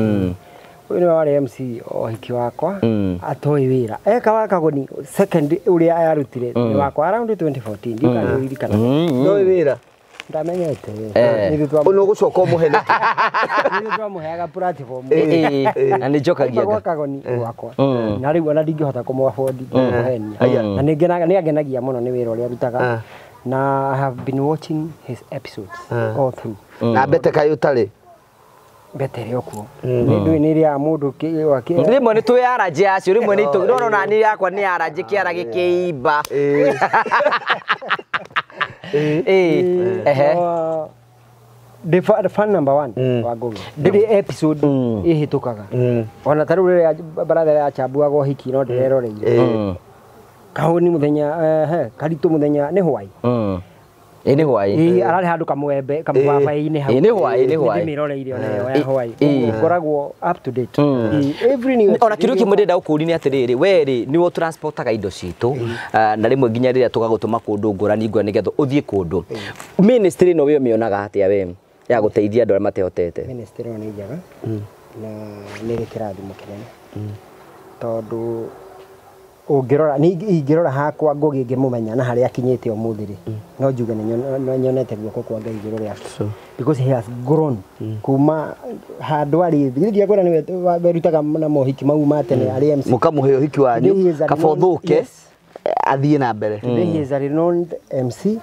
Ũyũ nĩwe warĩ MC o hiki wakwa atoĩ wĩra. Eka wa Kagoni second ũrĩa arutire nĩ wakwa around 2014 ndiũkanĩririkana. Ndoĩ wĩra. Ndamenyete. Ũnũ gũcoka ũmũhe nĩkĩ? Nĩ twamũheaga platform. Na nĩ njokagia. Gwa Kagoni gwakwa. Na rĩu ona ndingĩhota kũmũ-afford kũmũhenia. Na nĩ angenagia mũno nĩ wĩra ũrĩa arutaga. Na I have been watching his episodes all through. Na mbete kaĩ ũtarĩ? Mbete ĩrĩ o kuo. Nĩ nĩ ĩrĩa mũndũ rĩmwe nĩ twĩ arajĩ acio rĩmwe nĩ itũ no na niĩ yakwa nĩ arajĩ kĩara gĩkĩimba. The fan number 1 wa Ngugi. Ndiri episode ihitukaga. Ona ta riu riria brother yachambuaga ũhiki no ndireroreire. Kahuni muthenya Karitu muthenya nĩ hwai. Nĩ hwai. Ararĩ handũ kamwembe kamũbabaĩ-inĩ hau. Nĩ hwai nĩ hwai. Ndĩmĩroreire ona ĩyo ya hwai. Ngoragwo up to date. Every new. Ona kĩndũ kĩmwe ndĩrenda gũkũũria nĩ atĩrĩrĩ, we rĩ nĩwe transportaga indo citũ na rĩmwe nginya rĩrĩa tũgagũtũma kũndũ ngũrani ngũrani nĩgetha ũthiĩ kũndũ. Ministry ĩno we ũmĩonaga atĩa we ya gũteithia andũ arĩa matehotete? Ministry ĩno nĩ njega na nĩ ĩrĩ kĩrathimo kĩnene tondũ ũngĩrora ingĩrora hakwa Ngugi ngĩmũmenya na harĩa akinyĩte ũmũthĩ rĩ no njuge nĩ nyonete guoko kwa Ngai igũrũ rĩake because he has grown kuma handũ arĩ thĩ ndiakwĩra nĩwe werutaga na mohiki mau ma tene arĩ MC mũkamũhe ũhiki wanyu kaba ũthũke athiĩ na mbere. Today he is a renowned MC.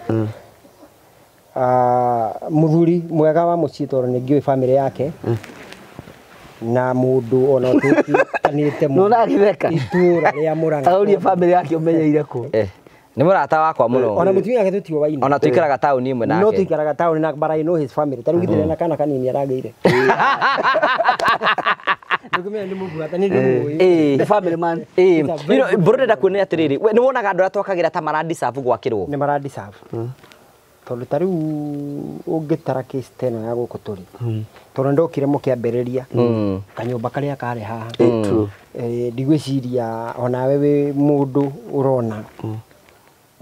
Mũthuri mwega wa mũciĩ tondũ nĩ ngĩũĩ family yake na mundu ona tukanite mu no agitheka itura ria Murang'a aurie family yake umenyeire ku ni murata wakwa muno ona mutumia yake tutio waini ona tuikaraga tauni imwe nake no tuikaraga tauni na but I know his family taru githire na kana kanini arageire ndugumia ndi mubuata ni ndumuwi the family man you know bro ndakuonea atiriri we ni wonaga andu aria twakagira ta mara deserve gwakirwo ni mara deserve tondu ta riu ungitara case ta ĩno ya gũkũ tũrĩ tondu ndokire mũkĩambĩrĩria kanyũmba karĩa karĩ haha ndigwĩciria onawe wĩ mũndũ ũrona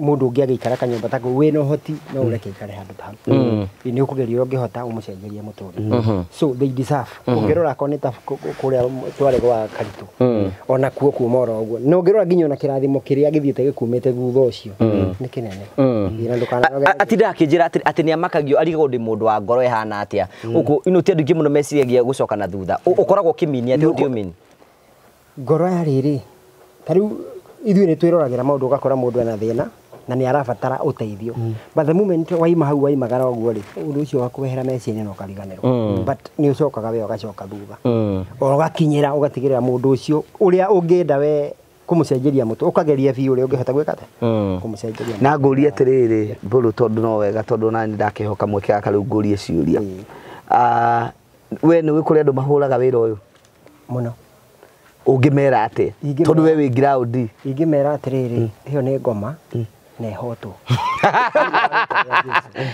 mũndũ ũngĩ agĩikara kanyũmba ta kau wĩna ũhoti no ũreke aikare handũ ta hau nĩ ũkũgeria ũngĩhota ũmũcenjerie mũtũrĩre so they deserve ũngĩrora akorwo nĩ ta kũrĩa twarĩ gwa Karitũ ona kuo kuma oro ũguo na ũngĩrora nginya ona kĩrathimo kĩrĩa gĩthiĩte gĩkumĩte thutha ũcio nĩ kĩnene atinda akĩnjĩra atĩ nĩ amakagio arigagwo ndĩ mũndũ wa ngoro ĩhana atĩa ũguo ino ti andũ aingĩ mũno meciragia gũcoka na thutha ũkoragwo ũkĩmini atĩ what do you mean ngoro ya rĩrĩ ta rĩu ithuĩ nĩ twĩroragĩra maũndũ ũgakora mũndũ ena thĩna na nĩ arabatara ũteithio but the moment waima hau waimagara ũguo rĩ ũndũ ũcio wa kwehera meciria na ũkariganĩrwo but nĩ ũcokaga we ũgacoka thutha ũgakinyĩra ũgatigĩrĩra mũndũ ũcio ũrĩa ũngĩenda we kũmũcenjeria mũtwe ũkageria biũ ũrĩa ũngĩhota gwĩka atĩa kũmũcenjeria na ngũrie atĩrĩrĩ Mbũrũ tondũ no wega tondũ nani ndakĩhoka mweke gaka rĩu ngũrie ciũria we nĩ wĩ kũrĩ andũ mahũraga wĩra ũyũ mũno ũngĩmera atĩa tondũ we wĩ ground ingĩmera atĩrĩrĩ ĩyo nĩ ngoma na ĩhotwo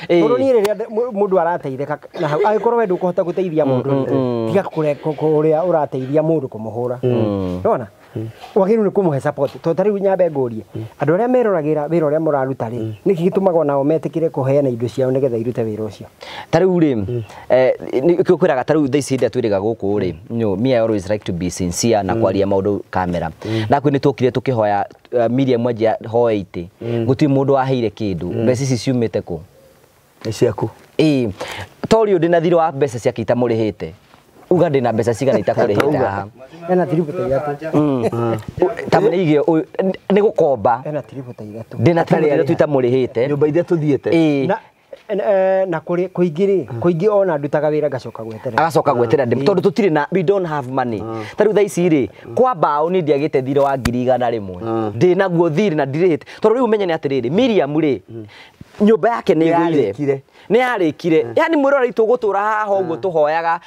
tondũ niĩ rĩrĩa mũndũ arateithĩka na hau angĩkorwo we ndũkũhota gũteithia mũndũ tiga kũrĩa ũrateithia mũndũ kũmũhũra nĩwona wagĩrĩirwo nĩ kũmũhe support tondũ ta rĩu nyambe ngũrie andũ arĩa meroragĩra wĩra ũrĩa mũraruta rĩ nĩkĩ gĩtũmaga onao metĩkĩre kũheana indo ciao nĩgetha irute wĩra ũcio ta rĩu rĩ nĩkĩo kwĩraga ta rĩu thaa ici hĩndĩ ĩrĩa twĩrĩga gũkũ rĩ me I always like to be sincere na kwaria maũndũ kamera na kwĩ nĩ twokire tũkĩhoya Miriam Wanjia hoe itĩ gũtirĩ mũndũ waheire kĩndũ mbeca ici ciumĩte kũ nĩ ciaku tori ndĩ na thirĩ wa mbeca ciake itamũrĩhĩte uga ndĩ na mbeca cigana itakũrĩhĩte haha ena tiribũ ta ithatũ tamũrĩige nĩ gũkomba ena tiribũ ta ithatũ ndĩ na tiribũ ithatũ itamũrĩhĩte nyũmba iria tũthiĩte na Na kuri kuingiri kuingi ona ndutaga wira ngacoka gweterera agacoka gweterera tondu tutire na we don't have money ta riu thaa ici ri kwa bao ni ndiagite thire wa 100,000 ndi naguo thire na ndirihite tondu riu umenye ni atiriri Miriam ri nyumba yake ni iguire ni yarikire yani mwirora itugutura haha uguo tuhoyaga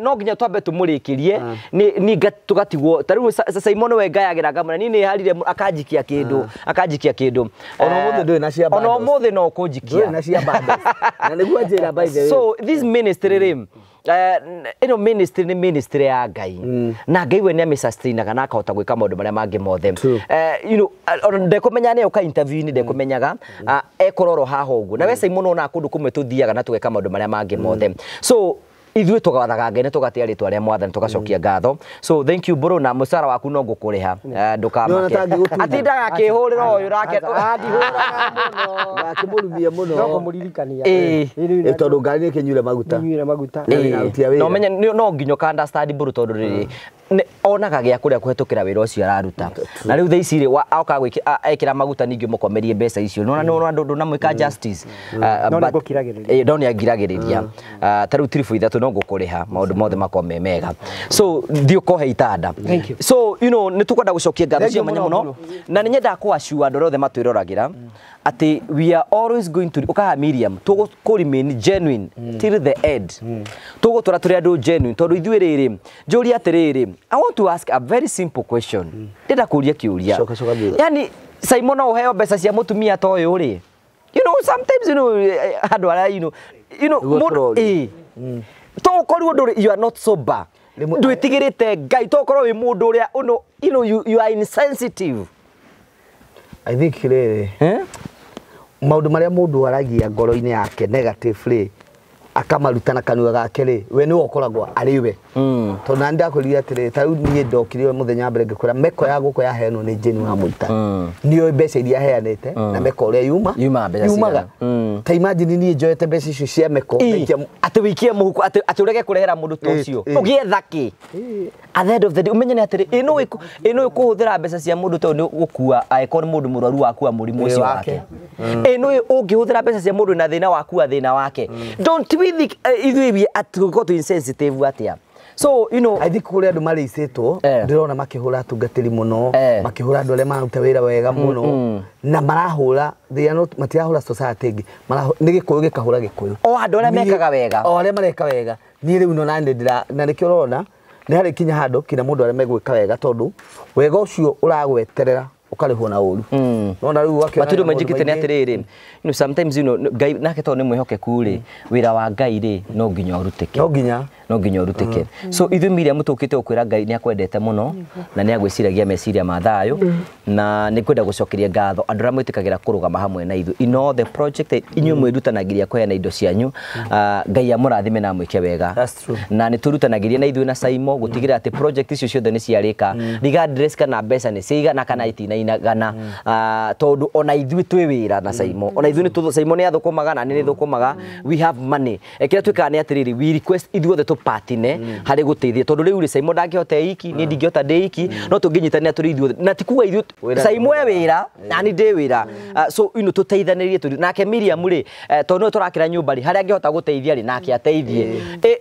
no nginya twambe tumurikirie ni tugatigwo ta riu Simon we ngayagira ngamura ni ni harire akanjikia kindu akanjikia kindu ona umuthi nduri na cia ona umuthi no kunjikia nduri na cia bundles na niguo njira by the way. So this ministry ri ino ministry ni ministry ya Ngai na Ngai we ni amisustainaga na akahota gwika maundu maria mangi mothe. You know ndekumenya ni uka interview ni ndekumenyaga ekororo haha uguo na we Simon ona kundu kumwe tuthiaga na tugeka maundu maria mangi mothe. So ithuĩ tũgathaga Ngai na tũgatĩa rĩtwa rĩa Mwathani tũgacokia ngatho. So thank you bro na mũcara waku no ngũkũrĩha ndũkamake atindaga akĩhũrĩra ũyũ nake andihũraga mũno ngakĩmũrumia mũno no kũmũririkania tondũ ngari nĩ kĩnyuire maguta no menye no nginya ũka understand bro tondũ rĩrĩ onaga gĩa kũrĩa kũhetũkĩra wĩra ũcio araruta na rĩu thaa ici rĩ oka ekĩra maguta ningĩ ũmũkomerie mbeca icio nona nĩ ndũnamwĩka justice no nĩ no nĩ angiragĩrĩria ta rĩu tiribu ithatũ no ngũkũrĩha maũndũ mothe makorwo me mega. So thiĩ ũkohe itanda. So you know nĩ tũkwenda gũcokia ngatho cia mwanya mũno na nĩ nyendaga kũassure andũ arĩa othe matwĩroragĩra atĩ we are always going to ũkaha Miriam tũgũ remain genuine till the end. Tũgũtũra tũrĩ andũ genuine tondũ ithuĩ rĩrĩ njũria atĩrĩrĩ I want to ask a very simple question. Ndĩrenda kũria kĩũria. Yani Simon no ũheo mbeca cia mũtumia ta ũyũ rĩ. You know sometimes you know andũ arĩa you know mũndũ to ũkorwo ndũrĩ you are not sober. Ndwĩtigĩrĩte Ngai to ũkorwo wĩ mũndũ ũrĩa you know you are insensitive. I think rĩrĩ maũndũ marĩa mũndũ aragia ngoro-inĩ yake negatively akamaruta na kanua gake rĩ we nĩwe ũkoragwo arĩ we tondũ na ndakwĩrire atĩrĩ ta rĩu niĩ ndokire mũthenya mbere ngĩkwĩra meko ya gũkũ yaheanwo nĩ Jane wa Mũita nĩoĩ mbeca iria aheanĩte na meko ũrĩa yumaga ta imagine niĩ njoete mbeca icio cia meko atĩ wĩikie mũhuko atĩ ũrege kũrehera mũndũ ta ũcio ũgĩetha kĩ at the end of the day ũmenye nĩ atĩrĩ ĩno ĩkũhũthĩra mbeca cia mũndũ ta ũyũ nĩ gũkua angĩkorwo nĩ mũndũ mũrwaru wakua mũrimũ ũcio wake ĩno ũngĩhũthĩra mbeca cia mũndũ na thĩna wakua thĩna wake don't we think ithuĩ we atũkorwo insensitive atia. So you know I think kũrĩ andũ marĩicĩtwo ndĩrona makĩhũra atungatĩri mũno makĩhũra andũ arĩa mararuta wĩra wega mũno na marahũra they are not matirahũra society ĩngĩ nĩ Gĩkũyũ gĩkahũra Gĩkũyũ o andũ arĩa mekaga wega o arĩa mareka wega niĩ rĩu no na nĩ na nĩkĩo ũrona nĩ harĩ kinya handũ kinya mũndũ arĩa megwĩka wega tondũ wega ũcio ũragweterera ukarihwo na ũru nona rĩu wakĩona matundu manjikite nĩ atĩrĩrĩ you know sometimes you know Ngai nake tondũ nĩ mwĩhokeku rĩ wĩra wa Ngai rĩ no nginya ũrutĩke no nginya ũrutĩke. So ithuĩ Miriam tũkĩte gũkwĩra Ngai nĩ akwendete mũno na nĩ agwĩciragia meciria ma thayũ na nĩ kwenda gũcokeria ngatho andũ arĩa mwĩtĩkagĩra kũrũgama hamwe na ithuĩ in all the project inyuĩ mwĩrutanagĩria kũheana indo cianyu Ngai amũrathime na amwĩke wega na nĩ tũrutanagĩria na ithuĩ na Simon gũtigĩrĩra atĩ project icio ciothe nĩ ciarĩka regardless kana mbeca nĩ ciigana kana itinainagana tondu ona ithuĩ twĩ wĩra na Simon ona ithuĩ nĩ Simon nĩ athũkũmaga na nĩ thũkũmaga we have money kĩrĩa twĩkaga nĩ atĩrĩrĩ we request ithuothe tũpatine harĩ gũteithia tondũ rĩu rĩ Simon ndangĩhota iki niĩ ndingĩhota ndĩ iki no tũngĩnyitanĩra tũrĩ ithuothe na ti kuga ithuĩ Simon e wĩra na niĩ ndĩ wĩra so you know tũteithanĩrie tũrĩ nake Miriam rĩ tondũ nĩwe tũrakĩra nyũmba rĩ harĩa angĩhota gũteithia rĩ nake ateithie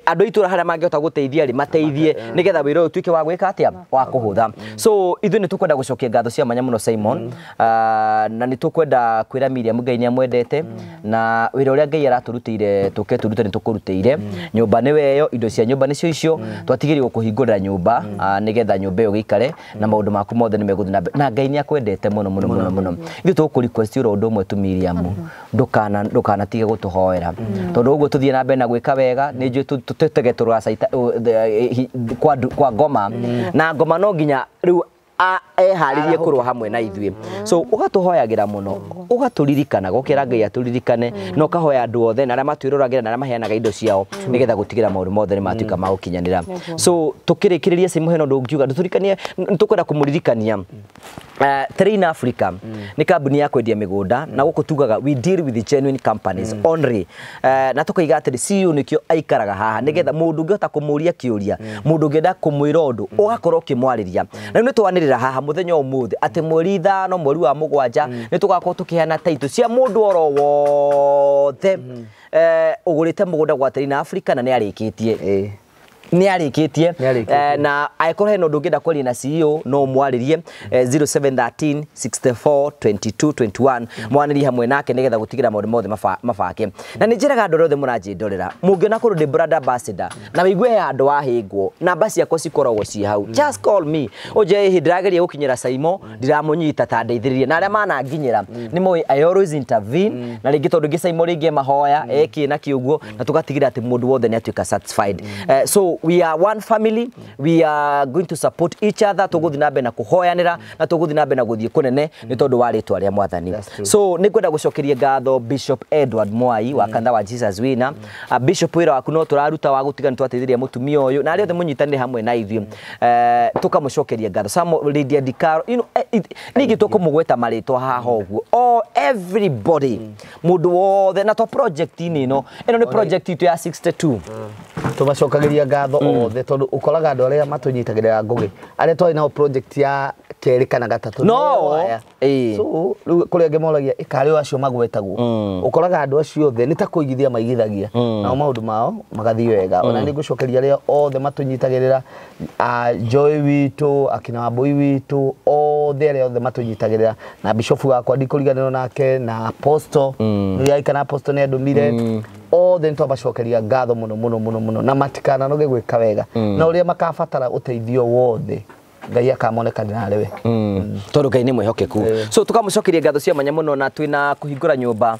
andũ a itũũra harĩa mangĩhota gũteithia rĩ mateithie nĩgetha wĩra ũyũ ũtuĩke wa gwĩka atĩa wa kũhũtha. So ithuĩ nĩ tũkwenda gũcokia ngatho cia mwanya mũno Simon na nĩ tũkwenda kwĩra Miriam Ngai nĩ amwendete na wĩra ũrĩa Ngai aratũrutĩire tũke tũrute nĩ tũkũrutĩire nyũmba nĩ weyo indo cia nyũmba nĩcio icio twatigĩrĩire gũkũhingũrĩra nyũmba nĩgetha nyũmba ĩyo gĩikare na maũndũ maku mothe nĩ megũthiĩ na mbere na Ngai nĩ akwendete mũno mũno mũno mũno. Ithuĩ tũgũkũ request ũ ũndũ ũmwe tu Miriam ndũkanatige gũtũhoera tondũ ũguo tũthiĩ na mbere na gwĩka wega nĩ njũĩ tũtege tũracaita kwa ngoma na ngoma no nginya rĩu eharĩrie kũrũa hamwe na ithuĩ. So ũgatũhoyagĩra mũno ũgatũririkana gũkĩra Ngai atũririkane na ũkahoya andũ othe na arĩa matwĩroragĩra na arĩa maheanaga indo ciao nĩgetha gũtigĩra maũndũ mothe nĩ matuĩka ma gũkinyanĩra. So tũkĩrĩkĩrĩria Simon hena ũndũ ũngiuga ndũtũririkanie nĩtũkwenda kũmũririkania Train Africa Nĩ kambuni ya kwendia mĩgũnda na gũkũ tugaga we deal with the genuine companies only. Na tũkoiga atĩrĩ CEO nĩkĩo aikaraga haha nĩgetha mũndũ ũngĩhota kũmũria kĩũria, mũndũ ũngĩenda kũmwĩra ũndũ ũgakorwo ũkĩmwarĩria. Na rĩu nĩ twanĩrĩra haha mũthenya wa ũmũthĩ atĩ mweri 5 mweri wa mũgwanja nĩ tũgakorwo tũkĩheana title cia mũndũ oro wothe ũgũrĩte mũgũnda gwa Terina Africa na nĩ arĩkĩtie. Nĩ arĩkĩtie. Nĩ arĩkĩtie. Na angĩkorwo hena ũndũ ũngĩenda kwaria na CEO no mwarĩrie 0713 64 22 21, mwanĩrie hamwe nake nĩgetha gũtigĩra maũndũ mothe mabake. Na nĩ njĩraga andũ arĩa othe mũranjĩndorera, mũngĩona kũndũ ndĩ brand ambassador na wĩigue he handũ wahĩngwo, namba ciakwa cikoragwo ciĩ hau, just call me ũnjĩre hĩndĩ ndĩrageria gũkinyĩra Saimo ndiramũnyita, ta ndeithĩrĩrie. Na arĩa mananginyĩra nĩ moĩ I always intervene, na rĩngĩ tondũ ngĩ Saimo rĩngĩ mahoya ekĩ na kĩũguo na tũgatigĩra atĩ mũndũ wothe nĩ atuĩka satisfied. So we are one family, we are going to support each other, tũgũthiĩ na mbere na kũhoyanĩra na tũgũthiĩ na mbere na gũthiĩ kũnene nĩ tondũ wa rĩtwa rĩa Mwathani. So nĩ ngwenda gũcokeria ngatho Bishop Edward Mwai wa kanitha wa Jesus Winner. Bishop, wĩra waku no tũraruta wa gũtiga nĩ twateithirie mũtumia ũyũ na arĩa othe mũnyitanĩre hamwe na ithuĩ, tũkamũcokeria ngatho. Samo Lydia Dicaro, ningĩ tũkũmũgweta marĩtwa haha ũguo, oh, everybody, mũndũ wothe na to project-inĩ ĩno, ĩno nĩ project itũ ya 62. Tũmacokagĩria ngatho othe tondũ ũkoraga andũ arĩa matũnyitagĩrĩra ngũgĩ arĩa twarĩ nao project ya kerĩ kana gatatũ No. aya. So rĩu kũrĩ angĩ moragia ĩkarĩ o acio magwetagwo, ũkoraga andũ acio othe nĩ ta kũigithia maigithagia nao maũndũ mao magathiĩ wega. Ona nĩ ngũcokeria arĩa othe matũnyitagĩrĩra, a Joy witũ, akina Wambui witũ, othe arĩa othe matũnyitagĩrĩra, na bishofu wakwa ndikũriganĩrwo nake, na apostle nĩ aikana apostle nĩ andũmire othe, nĩ twamacokeria ngatho mũno mũno mũno mũno na matikananoge gwĩka wega na ũrĩa makabatara ũteithio wothe Ngai akamonekanĩra harĩ we. Tondũ Ngai nĩ mwĩhokeku. So tũkamũcokeria ngatho cia mwanya mũno na twĩna kũhingũra nyũmba,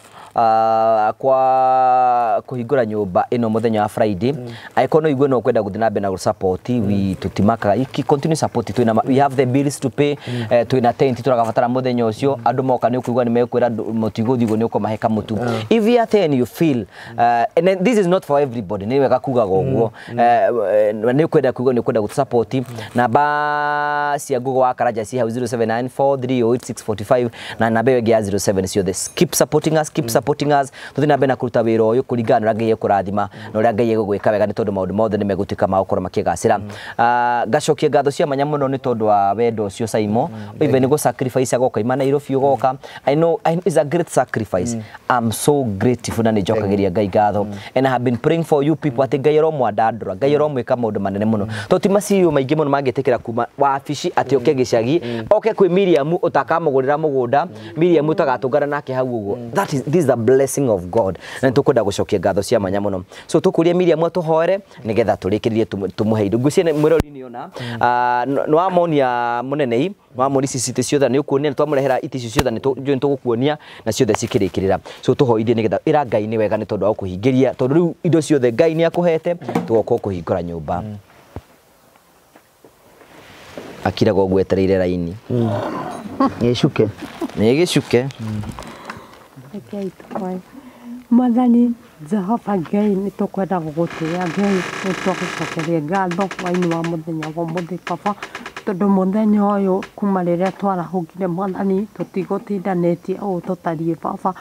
kwa kũhingũra nyũmba ĩno mũthenya wa Friday. Angĩkorwo no igue no kwenda gũthiĩ na mbere na support, we tũtimakaga iki continue support. Twĩna we have the bills to pay, twĩna tent tũragabatara mũthenya ũcio. Andũ moka nĩ ũkũigua nĩ mekwĩra mũtigũthiĩ ũguo nĩ ũkũmahe kamũtu. If you are there and you feel, and then this is not for everybody, nĩ wega kugaga ũguo, nĩ ũkwenda kuigua nĩ ũkwenda gũtũ namba cia Google wa Karanja ci hau 0794308645 na namba ĩyo ĩngĩ ya 07 ciothe. Keep supporting us, keep supporting us, tũthiĩ na mbere na kũruta wĩra ũyũ kũringana na ũrĩa Ngai ekũrathima na ũrĩa Ngai egũgwĩka wega nĩ tondũ maũndũ mothe nĩ megũtuĩka ma gũkorwo makĩgacĩra. Ngacokia ngatho cia mwanya mũno nĩ tondũ wa wendo ũcio Saimo, even gũ sacrifice agoka ima Nairobi ũgoka. I know it's a great sacrifice. I'm so grateful na nĩ njokagĩria Ngai ngatho, and I have been praying for you people atĩ Ngai aromwandandũra, Ngai aromwĩka maũndũ manene mũno tondũ ti maciũ maingĩ mũno mangĩtĩkĩra kuma wabici atĩ oke gĩcagi oke kwĩ Miriam ũtakamũgũrĩra mũgũnda, Miriam ũtagatũngana nake hau ũguo. That is This is a blessing of God na nĩtũkwenda gũcokia ngatho cia mwanya mũno. So tũkũria Miriam atũhoere nĩgetha tũrĩkĩrĩrie tũmũhe indo. Ngwĩciria mwĩrori nĩona nĩ wamonia mũnene wamoni ici citĩ ciothe nĩ ũkuonia nĩ twamũrehera itĩ icio ciothe nĩ tũgũkuonia na ciothe cikĩrĩkĩrĩra. So tũhoithie nĩgetha ĩra Ngai nĩ wega nĩ tondũ wa gũkũhingĩria, tondũ rĩu indo ciothe Ngai nĩ akũhete, tũgoka kũhingũra nyũmba. Akiraga ũguo etereire raini. Nĩ ĩcuke. Nĩ gĩcuke. Rekei tũhoe. Mwathani Jehova Ngai, nĩ tũkwenda gũgũtĩĩa Ngai, nĩ twagũcokeria ngatho hwainĩ wa mũthenya wa ũmũthĩ Baba, tondũ mũthenya ũyũ kuma rĩrĩa twarahũkire Mwathani tũtigũtindanĩtie ũũ tũtariĩ Baba.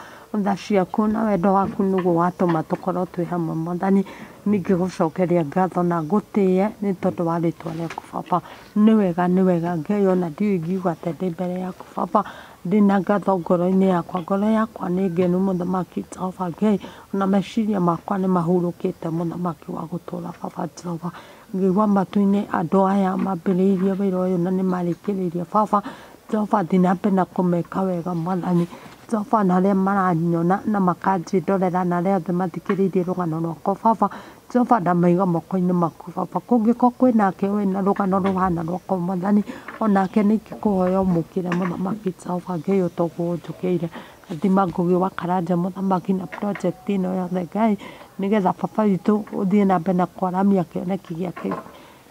Tha ciaku na wendo waku nĩguo watũma tũkorwo twĩ hamwe Mwathani. Ningĩ gũcokeria ngatho na ngũtĩe nĩ tondũ wa rĩtwa rĩaku Baba. Nĩ wega, nĩ wega Ngai, ona ndiũĩ ingiuga atĩa ndĩ mbere yaku Baba. Ndĩna ngatho ngoro-inĩ yakwa, ngoro yakwa nĩ ngenu Mũthamaki Jehova Ngai, ona meciria makwa nĩ mahurũkĩte Mũthamaki wa gũtũra Baba Jehova. Ngĩigua matu-inĩ andũ aya mambĩrĩirie wĩra ũyũ na nĩ marĩkĩrĩirie Baba Jehova, thiĩ na mbere na kũmeka wega Mwathani Jehova, na arĩa maranyona na makanjĩndorera na arĩa othe mathikĩrĩirie rũgano rwakwa Baba Jehova, ndamaiga moko-inĩ maku Baba. Kũngĩkorwo kwĩnake wĩna rũgano rũhana rwakwa Mwathani, onake nĩ ingĩkũhoya ũmũkĩre Mũthamaki Jehova Ngai ũtoguo ũnjũkĩire. Rathima Ngũgĩ wa Karanja Mũthamaki na project ĩno yothe Ngai, nĩgetha Baba witũ ũthiĩ na mbere na kwaramia kĩoneki gĩake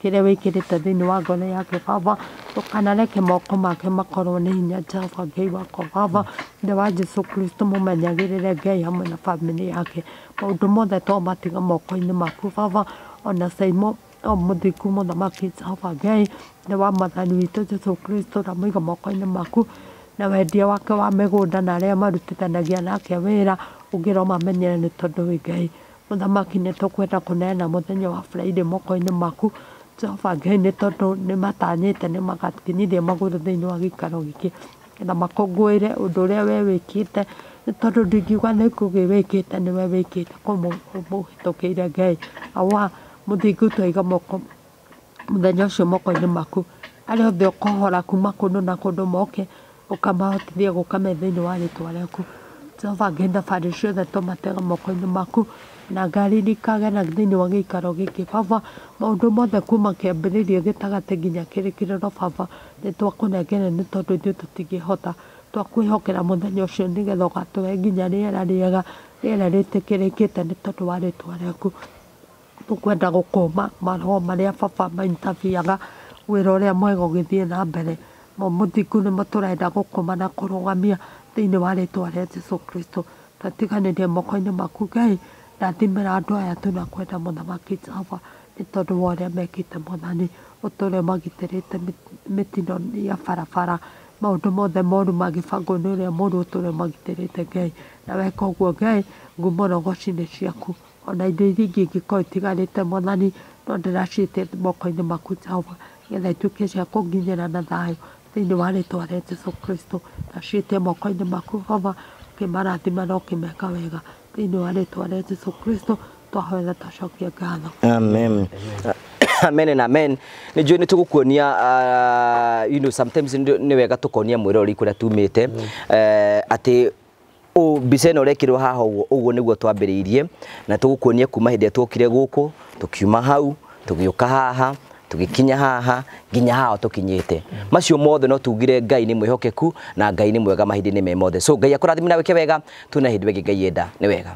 kĩrĩa wĩkĩrĩte thĩinĩ wa ngoro yake Baba. Ndũkanareke moko make makorwo nĩ hinya Jehova Ngai wakwa Baba, thĩ wa Jesu Kristo mũmenyagĩrĩre Ngai hamwe na bamĩrĩ yake. Maũndũ mothe twamatiga moko-inĩ maku Baba, ona Saimo o mũthingu Mũthamaki Jehova Ngai, thĩ wa Mwathani witũ Jesu Kristo ndamũiga moko-inĩ maku. Na wendia wake wa mĩgũnda na arĩa marutithanagia nake wĩra ũngĩra ũmamenyere nĩ tondũ wĩ Ngai. Mũthamaki nĩ tũkwenda kũneana mũthenya wa Friday moko-inĩ maku Jehova Ngai nĩ tondũ nĩ matanyĩte nĩ magakinyithia magũrũ thĩinĩ wa gĩikaro gĩkĩ na makũngũĩre ũndũ ũrĩa we wĩkĩte nĩ tondũ ndingiuga nĩ Ngũgĩ wĩkĩte nĩwe wĩkĩte kũmũhĩtũkĩire Ngai. Awa mũthingu twaiga moko mũthenya ũcio moko-inĩ maku arĩa othe ũkohora kuma kũndũ na kũndũ moke ũkamahotithia gũka me thĩinĩ wa rĩtwa rĩaku. Jehova Ngai thabarĩ ciothe tũmatega moko-inĩ maku na ngari ikagera thĩinĩ wa gĩikaro gĩkĩ baba maũndũ mothe kuma kĩambĩrĩria gĩtagatĩ nginya kĩrĩkĩrĩro baba nĩ twakũnengera nĩ tondũ ithuĩ tũtingĩhota twakwĩhokera mũthenya ũcio nĩgetha ũgatũhe nginya rĩera rĩega rĩera rĩtĩkĩrĩkĩte nĩ tondũ wa rĩtwa rĩaku. Tũkwenda gũkũma maroho marĩa baba maintabiaga wĩra ũrĩa mwega ũgĩthiĩ na mbere mũthingu nĩmo tũrenda gũkũma na kũrũgamia thĩinĩ wa rĩtwa rĩa Jesũ Kristo. Twatiganĩria moko-inĩ maku Ngai rathimĩra andũ aya tunakwenda mũthamaki Jehova nĩ tondũ wa ũrĩa mekĩte Mwathani ũtũre magitĩrĩte mĩtino ya barabara maũndũ mothe moru mangĩbangwo nĩ ũrĩa mũru ũtũre magitĩrĩte Ngai na weka ũguo Ngai ngumo na ũgoci nĩ ciaku ona indo iria ingĩ ingĩkorwo itigarĩte Mwathani no ndĩraciĩtia moko-inĩ maku Jehova nĩgetha ituĩke cia kũnginyĩra na thayũ thĩinĩ wa rĩtwa rĩa Jesũ Kristo. Ndaciĩtia moko-inĩ maku Baba ũkĩmarathima na ũkĩmeka wega thĩinĩ wa rĩtwa rĩa Jesũ Kristo twahoya na twacokia ngatho. Amen. Amen and amen. Nĩ njũĩ nĩ tũgũkuonia you know sometimes nĩ wega tũkonia mwĩrori kũrĩa tumĩte atĩ mbica ĩno ũrekĩrwo haha ũguo ũguo nĩguo twambĩrĩirie na tũgũkuonia kuma hĩndĩ ĩrĩa tuokire gũkũ tũkiuma hau tũgĩũka haha tũgĩkinya haha nginya haha tũkinyĩte macio mothe no tugire Ngai nĩ mwĩhokeku na Ngai nĩ mwega mahinda-inĩ me mothe. So Ngai akũrathime na wĩke wega tuna hĩndĩ ĩngĩ Ngai enda nĩ wega.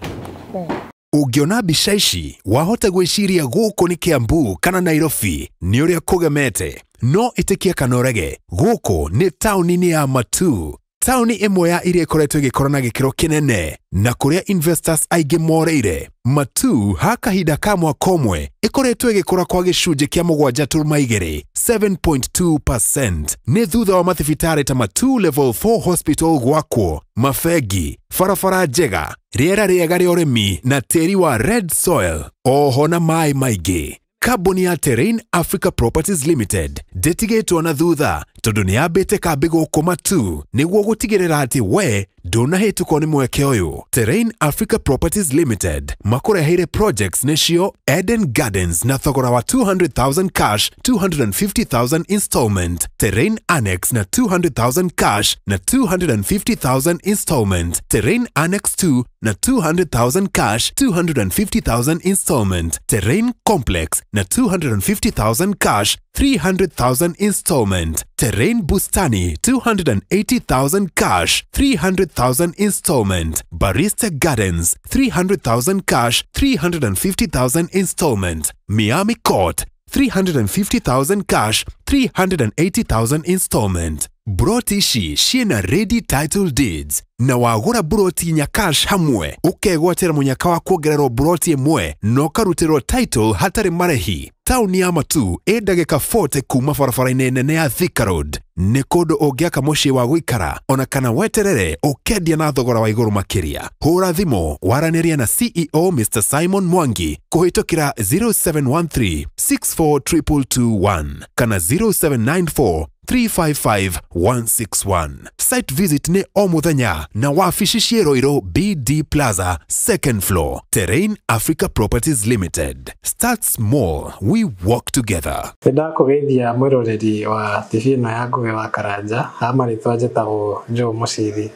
Ũngĩona mbica ici wahota gwĩciria gũkũ nĩ Kiambu kana Nairobi nĩ ũrĩa kũgemete no ĩtĩkia kana ũrege gũkũ nĩ taũni-inĩ ya Matuu taũni ĩmwe ya iria ĩkoretwo ĩgĩkũra na gĩkĩro kĩnene na kũrĩa investors aingĩ moreire. Matuu ha kahinda ka mwaka ũmwe ĩkoretwo ĩgĩkũra kwa gĩcunjĩ kĩa 7.2 7.2% nĩ thutha wa mathibitarĩ ta Matuu Level 4 Hospital gwakwo, mabengi, barabara njega, rĩera rĩega rĩa ũrĩmi na tĩri wa red soil oho na maĩ maingĩ. Kambuni ya Terrain Africa Properties Limited ndĩtigĩtwo na thutha tondũ nĩ yambĩte kambĩ gũkũ Matuu nĩguo gũtigĩrĩra atĩ we ndũnahĩtũkwo nĩ mweke ũyũ. Terrain Africa Properties Limited makũreheire projects nĩcio Eden Gardens na thogora wa 200,000 cash, 250,000 installment, Terrain Annex na 200,000 cash na 250,000 installment, Terrain Annex 2 na 200,000 cash, 250,000 installment, Terrain Complex na 250,000 cash, 300,000 installment, Terrain Bustani 280,000 cash, 300,000 installment, Barista Gardens 300,000 cash, 350,000 installment, Miami Court 350,000 cash, 380,000 installment. Broti ici ciĩna ready title deeds na wagũra broti inya cash hamwe ũkegwatĩra mũnyaka wa kuongererwo broti ĩmwe na ũkarutĩrwo title hatarĩ marĩhi. Taũni ya Matuu ĩ ndagĩka 40 kuma barabara-inĩ nene ya Thika Road. Nĩ kũndũ ũngĩaka mũciĩ wa gũikara ona kana weterere ũkendia na thogora wa igũrũ makĩria. Hũra thimũ waranĩria na CEO Mr. Simon Mwangi kũhĩtũkĩra 0713 642221 kana 0794 355 161. Site visit nĩ o mũthenya na wabici ciĩ Ruiru BD Plaza 2nd floor. Terrain Africa Properties Limited. Start small, we work together. Nĩ ndakũgeithia mwĩroreri wa TV ĩno ya Ngũgĩ wa Karanja. Ha marĩtwa njĩtagwo Joe Mũciri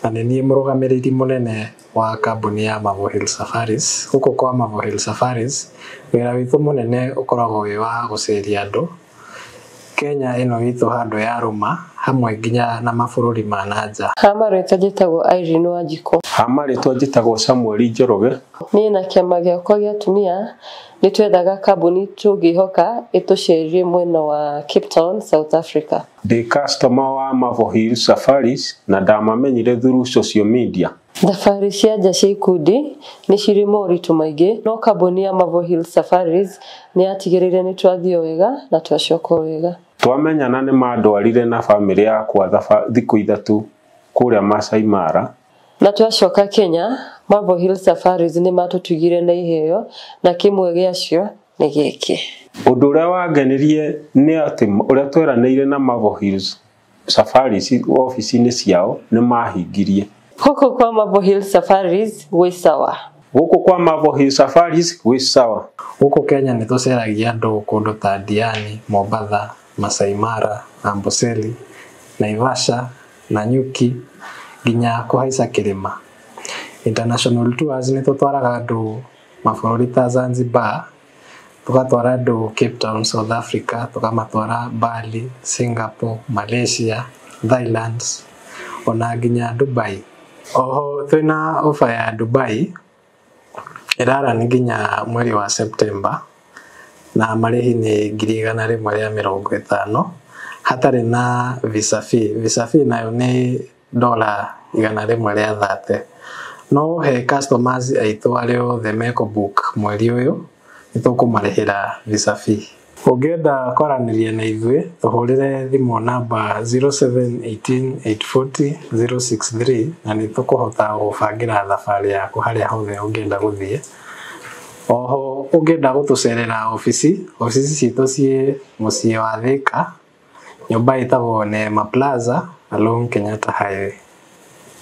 na nĩ niĩ mũrũgamĩrĩri mũnene wa kambuni ya Marvel Hill Safaris. Gũkũ kwa Marvel Hill Safaris wĩra witũ mũnene ũkoragwo wĩ wa gũceria andũ Kenya ĩno itũ handũ ya rũma hamwe nginya na mabũrũri ma na nja. Ha marĩtwa njĩtagwo Irene Wanjikũ. Ha marĩtwa njĩtagwo Samuel Njoroge. Niĩ na kĩama gĩakwa gĩa atumia nĩ twethaga kambuni tũngĩhoka ĩtũcerie mwena wa Cape Town, South Africa. Ndĩ customer wa Marvel Hill Safaris na ndamamenyire through social media. Thabarĩ cia nja cia ikundi nĩ cirĩ moritũ maingĩ, no kambuni ya Marvel Hill Safaris nĩ yatigĩrĩire nĩ twathiĩ wega na twacoka wega. Twamenyana nĩ mandwarire na bamĩrĩ yakwa thikũ 3 kũrĩa Masai Mara. Na twacoka Kenya, Marvel Hill Safaris nĩ matũtugire na iheo na kĩmwe gĩacio nĩ gĩkĩ. Ũndũ ũrĩa wangenirie nĩ atĩ ũrĩa tweranĩire na Marvel Hills Safaris obici-inĩ ciao nĩ mahingirie. Gũkũ kwa Marvel Hill Safaris gwĩ sawa. Gũkũ kwa Marvel Hill Safaris gwĩ sawa. Gũkũ Kenya nĩ tũceragia andũ kũndũ ta Diani, Mombatha, Masai Mara, Amboseli, Naivasha, Nanyuki nginya kũhaica kĩrĩma. International tours nĩ tũtwaraga andũ mabũrũri ta Zanzibar, tũgatwara andũ Cape Town, South Africa, tũkamatwara Bali, Singapore, Malaysia, Thailand ona nginya Dubai. Oho twĩna offer ya Dubai ĩrarani nginya mweri wa September na marĩhi nĩ 150,000 hatarĩ na visa fee. Visa fee nayo nĩ $130. No he customers aitũ arĩa othe mekũbook mweri ũyũ nĩ tũkũmarĩhĩra visa fee. Ũngĩenda kwaranĩria na ithuĩ tũhũrĩre thimũ namba 0718 840 063 na nĩ tũkũhota gũbangĩra thabarĩ yaku harĩa hothe ũngĩenda gũthiĩ. Oho ũngĩenda gũtũcerera obici, obici citũ ciĩ mũciĩ wa Thika, nyũmba ĩtagwo Neema Plaza along Kenyatta Highway.